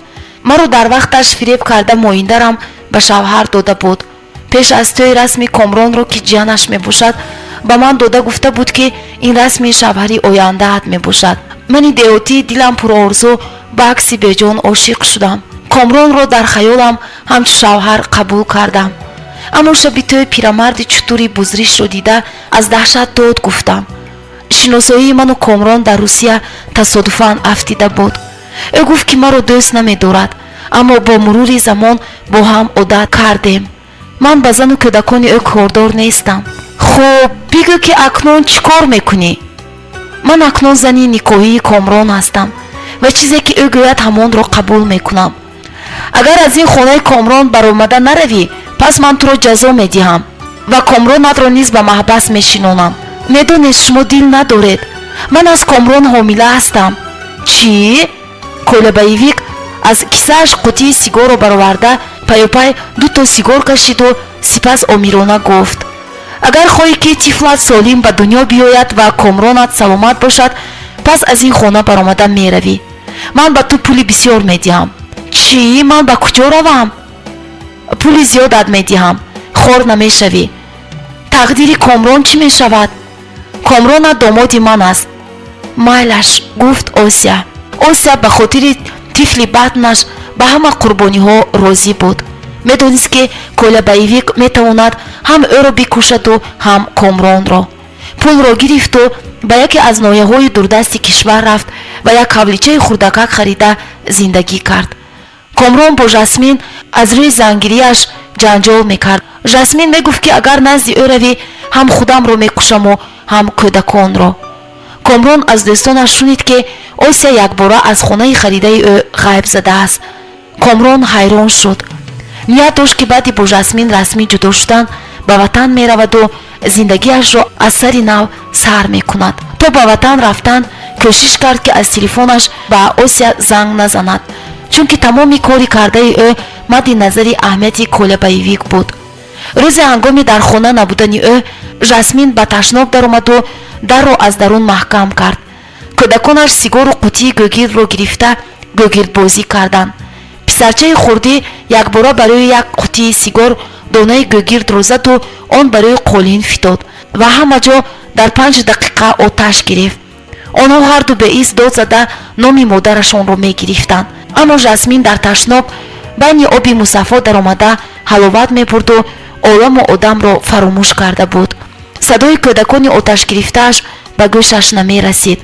Маро дар вақташ фиреб карда, моиндарам ба шавҳар дода буд. Пеш аз тӯй расми Комронро, ки ҷиянаш мебошад, ба ман дода гуфта буд, ки ин расми шавҳари ояндаат мебошад. Мани деҳотӣ, дилам пурорзу, ба акси беҷон ошиқ шудам. Комронро дар хаёлам ҳамчу шавҳар қабул кардам. Аммо шаби тӯй пирамарди чутури бузришро дида, аз даҳшат дод гуфтам. Шиносоии ману Комрон дар Русия тасодуфан афтида буд. Ӯ гуфт, ки маро дӯст намедорад, аммо бо мурури замон бо ҳам одат кардем. Ман ба зану кӯдакони ӯ кордор нестам. Хуб, бигӯ, ки акнун чӣ кор мекунӣ? Ман акнун зани никоҳии Комрон ҳастам ва чизе ки ӯ гӯяд, ҳамонро қабул мекунам. Агар аз ин хонаи Комрон баромада наравӣ, пас ман туро ҷазо медиҳам ва Комронатро низ ба маҳбас мешинонам. Медонед, шумо дил надоред. Ман аз Комрон ҳомила ҳастам. Чӣ? Коля Боевик аз кисааш қутии сигорро бароварда, паёпай дуто сигор кашиду сипас омирона гуфт: «Агар хоҳӣ, ки тифлат солим ба дунё биёяд ва Комронат саломат бошад, пас аз ин хона баромада меравӣ. Ман ба ту пули бисёр медиҳам». Чӣ? Ман ба куҷо равам? Пули зиёдат медиҳам, хор намешавӣ. Тақдири Комрон чӣ мешавад? Комронат домоди ман аст. Майлаш, гуфт Ося. Ося ба хотири тифли батнаш ба ҳама қурбониҳо розӣ буд. Медонист, ки Коля Боевик метавонад ҳам ӯро бикушаду, ҳам Комронро. Пулро гирифту ба яке аз ноҳияҳои дурдасти кишвар рафт ва як ҳавличаи хурдакак харида зиндагӣ кард. Комрон бо Жасмин аз рӯи зангирияш ҷанҷол мекард. Жасмин мегуфт, ки агар назди ӯ равӣ, ҳам худамро мекушаму, ҳам кӯдаконро. Комрон аз дӯстонаш шунид, ки Осия якбора аз хонаи харидаи ӯ ғайб задааст. Комрон ҳайрон шуд. Ният дошт, ки баъди бо Жасмин расмӣ ҷудо шудан ба ватан мераваду зиндагиашро аз сари нав сар мекунад. То ба ватан рафтан кӯшиш кард, ки аз телефонаш ба Осия занг назанад, чунки тамоми кори кардаи ӯ мадди назари аҳамияти Коля Боевик буд. Рӯзе ҳангоми дар хона набудани ӯ Жасмин ба ташноб даромаду дарро аз дарун маҳкам кард. Кӯдаконаш сигору қутии гӯгирдро гирифта, гӯгирдбозӣ карданд. Писарчаи хурдӣ якбора барои як қутии сигор донаи гӯгирдро заду он барои қолин фитод ва ҳама ҷо дар 5 дақиқа оташ гирифт. Онҳо ҳарду беист дод зада номи модарашонро мегирифтанд. Аммо Жасмин дар ташноб байни оби мусаффо даромада ҳаловат мебурду оламу одамро фаромӯш карда буд. Садои кӯдакони оташгирифтааш ба гӯшаш намерасид.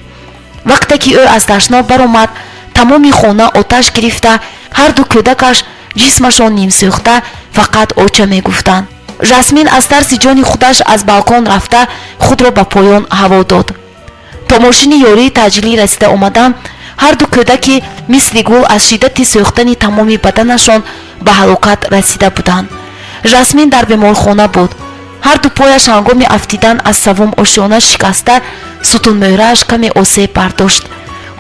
Вақте ки ӯ аз ташноб баромад, тамоми хона оташ гирифта, ҳарду кӯдакаш ҷисмашон нимсӯхта фақат «оча» мегуфтанд. Жасмин аз тарси ҷони худаш аз балкон рафта, худро ба поён ҳаво дод. То мошини ёрии таъҷилӣ расида омадан, ҳарду кӯдаки мисли гул аз шиддати сӯхтани тамоми баданашон ба ҳалокат расида буданд. Жасмин дар беморхона буд. Ҳарду пояш ҳангоми афтидан аз саввум ошёна шикаста, сутунмӯҳрааш каме осеб бардошт.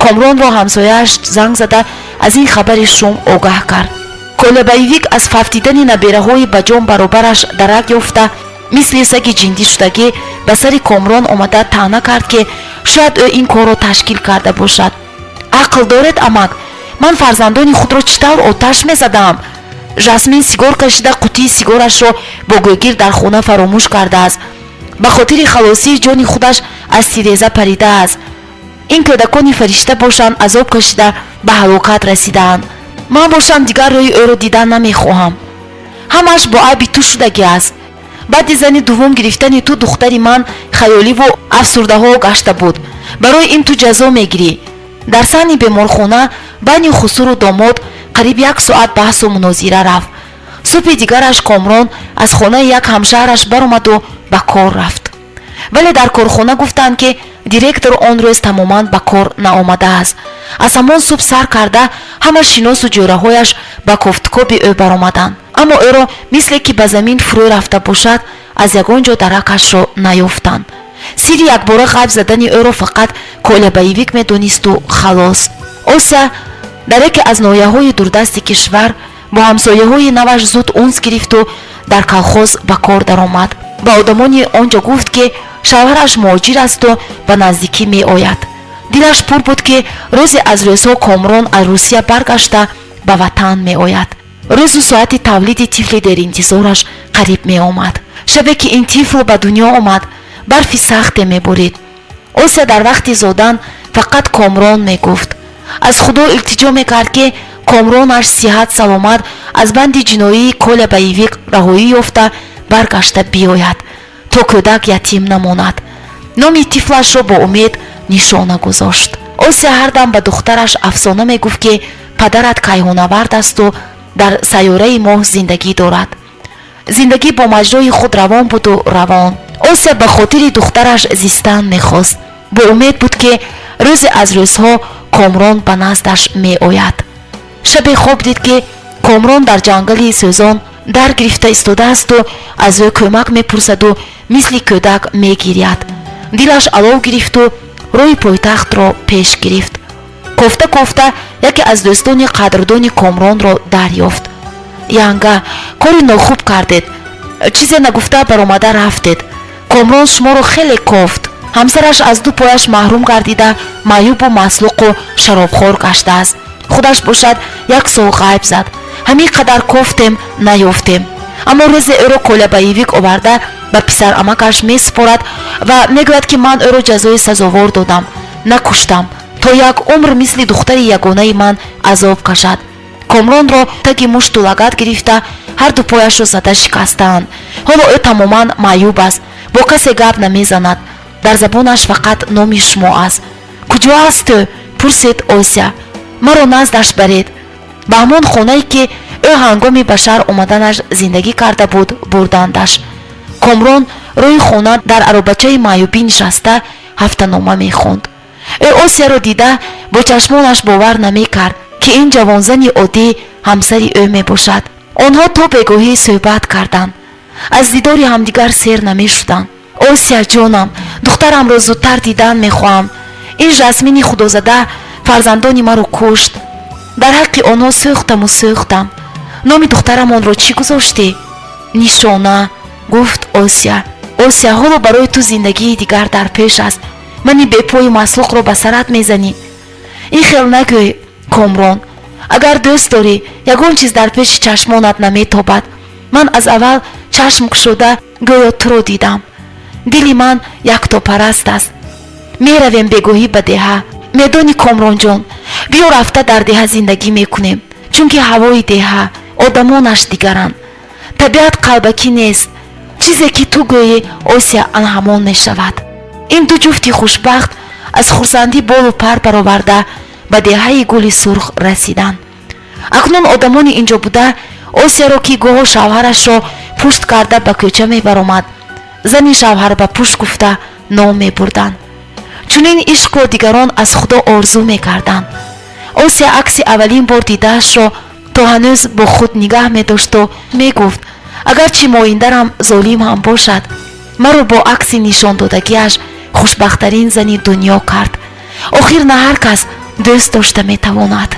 Комронро ҳамсояаш занг зада, аз ин хабари шум огаҳ кард. Коля Боевик аз фавтидани набераҳои ба ҷон баробараш дарак ёфта, мисли саги ҷиндӣ шудагӣ ба сари Комрон омада, таъна кард, ки шояд ӯ ин корро ташкил карда бошад. Ақл доред, амак? Ман фарзандони худро чӣ тавр оташ мезадам? Жасмин сигор кашида, қутии сигорашро бо гӯгирд дар хона фаромӯш кардааст, ба хотири халосии ҷони худаш аз тиреза паридааст. Ин кӯдакони фаришта бошанд, азоб кашида, ба ҳалокат расидаанд. Ман бошам, дигар рӯи ӯро дидан намехоҳам. Ҳамааш бо айби ту шудагӣ аст. Баъди зани дуввум гирифтани ту духтари ман хаёливу афсурдаҳо гашта буд. Барои ин ту ҷазо мегирӣ. Дар саҳни беморхона байни хусуру домод қариб як соат баҳсу мунозира рафт. Субҳи дигараш Комрон аз хонаи як ҳамшаҳраш баромаду ба кор рафт, вале дар корхона гуфтанд, ки директор он рӯз тамоман ба кор наомадааст. Аз ҳамон субҳ сар карда, ҳама шиносу ҷӯраҳояш ба кофтукоби ӯ баромаданд, аммо ӯро, мисле ки ба замин фурӯ рафта бошад, аз ягон ҷо даракашро наёфтанд. Сирри якбора ғайб задани ӯро фақат Коля Боевик медонисту халос. Ося дар яке аз ноҳияҳои дурдасти кишвар бо ҳамсояҳои наваш зуд унс гирифту дар колхоз ба кор даромад. Ба одамони он ҷо гуфт, ки Шавҳараш муҳоҷир асту ба наздикӣ меояд. Дилаш пур буд, ки рӯзе аз рӯзҳо Комрон аз Русия баргашта ба ватан меояд. Рӯзу соати тавлиди тифли деринтизораш қариб меомад. Шабе ки ин тифл ба дунё омад, барфи сахте меборид. Осия дар вақти зодан фақат Комрон мегуфт. Аз Худо илтиҷо мекард, ки Комронаш сиҳат саломат аз банди ҷиноии Коля Боевик раҳоӣ ёфта баргашта биёяд, то кӯдак ятим намонад. Номи тифлашро бо умед Нишона гузошт. Осия ҳардам ба духтараш афсона мегуфт, ки падарат кайҳонавард асту дар сайёраи Моҳ зиндагӣ дорад. Зиндагӣ бо маҷрои худ равон буду равон. Осия ба хотири духтараш зистан мехост. Бо умед буд, ки рӯзе аз рӯзҳо Комрон ба наздаш меояд. Шабе хоб дид, ки Комрон дар ҷангали сӯзон дар гирифта истодаасту аз ӯ кӯмак мепурсаду мисли кӯдак мегиряд. Дилаш алов гирифту роҳи пойтахтро пеш гирифт. Кофта кофта яке аз дӯстони қадрдони Комронро дарёфт. «Янга, кори нохуб кардед, чизе нагуфта баромада рафтед. Комрон шуморо хеле кофт. Ҳамсараш аз ду пояш маҳрум гардида, маъюбу маслуқу шаробхор гаштааст. Худаш бошад, як сол ғайб зад. Ҳамин қадар кофтем, наёфтем. Аммо рӯзе ӯро Коля Боевик оварда ба писарамакаш месупорад ва мегӯяд, ки ман ӯро ҷазои сазовор додам, накуштам, то як умр мисли духтари ягонаи ман азоб кашад. Комронро таги мушту лагат гирифта, ҳарду пояшро зада шикастаанд. Ҳоло ӯ тамоман маъюб аст, бо касе гап намезанад, дар забонаш фақат номи шумо аст». «Куҷо аст ӯ?» пурсид Осия. «Маро наздаш баред». Ба ҳамон хонае, ки ӯ ҳангоми ба шаҳр омаданаш зиндагӣ карда буд, бурдандаш. Комрон рӯи хона дар аробачаи маъюбӣ нишаста ҳафтанома мехонд. Ӯ Осияро дида, бо чашмонаш бовар намекард, ки ин ҷавонзани оддӣ ҳамсари ӯ мебошад. Онҳо то бегоҳӣ суҳбат карданд, аз дидори ҳамдигар сер намешуданд. «Осия ҷонам, духтарамро зудтар дидан мехоҳам. Ин Жасмини худозада фарзандони маро кушт. Дар ҳаққи онҳо сӯхтаму сӯхтам. Номи духтарамонро чӣ гузоштӣ?» «Нишона», гуфт Осия. «Осия, ҳоло барои ту зиндагии дигар дар пеш аст. Мани бепою маслуқро ба сарат мезанӣ». «Ин хел нагӯй, Комрон. Агар дӯст дорӣ, ягон чиз дар пеши чашмонат наметобад. Ман аз аввал чашм кушода гӯё туро дидам. Дили ман яктопараст аст. Меравем бегоҳӣ ба деҳа. Медонӣ, Комронҷон, биё, рафта дар деҳа зиндагӣ мекунем, чунки ҳавои деҳа, одамонаш дигаранд, табиат қалбакӣ нест. Чизе ки ту гӯӣ, Осия, ан ҳамон мешавад». Ин ду ҷуфти хушбахт аз хурсандӣ болу пар бароварда ба деҳаи Гули Сурх расиданд. Акнун одамони инҷо буда Осияро, ки гоҳо шавҳарашро пушт карда ба кӯча мебаромад, зани шавҳар ба пушт гуфта ном мебурданд. Чунин ишқро дигарон аз Худо орзу мекарданд. Осия акси аввалин бор дидаашро то ҳанӯз бо худ нигаҳ медошту мегуфт: «Агарчи моиндарам золим ҳам бошад, маро бо акси нишондодагиаш хушбахттарин зани дунё кард. Охир на ҳар кас дӯст дошта метавонад».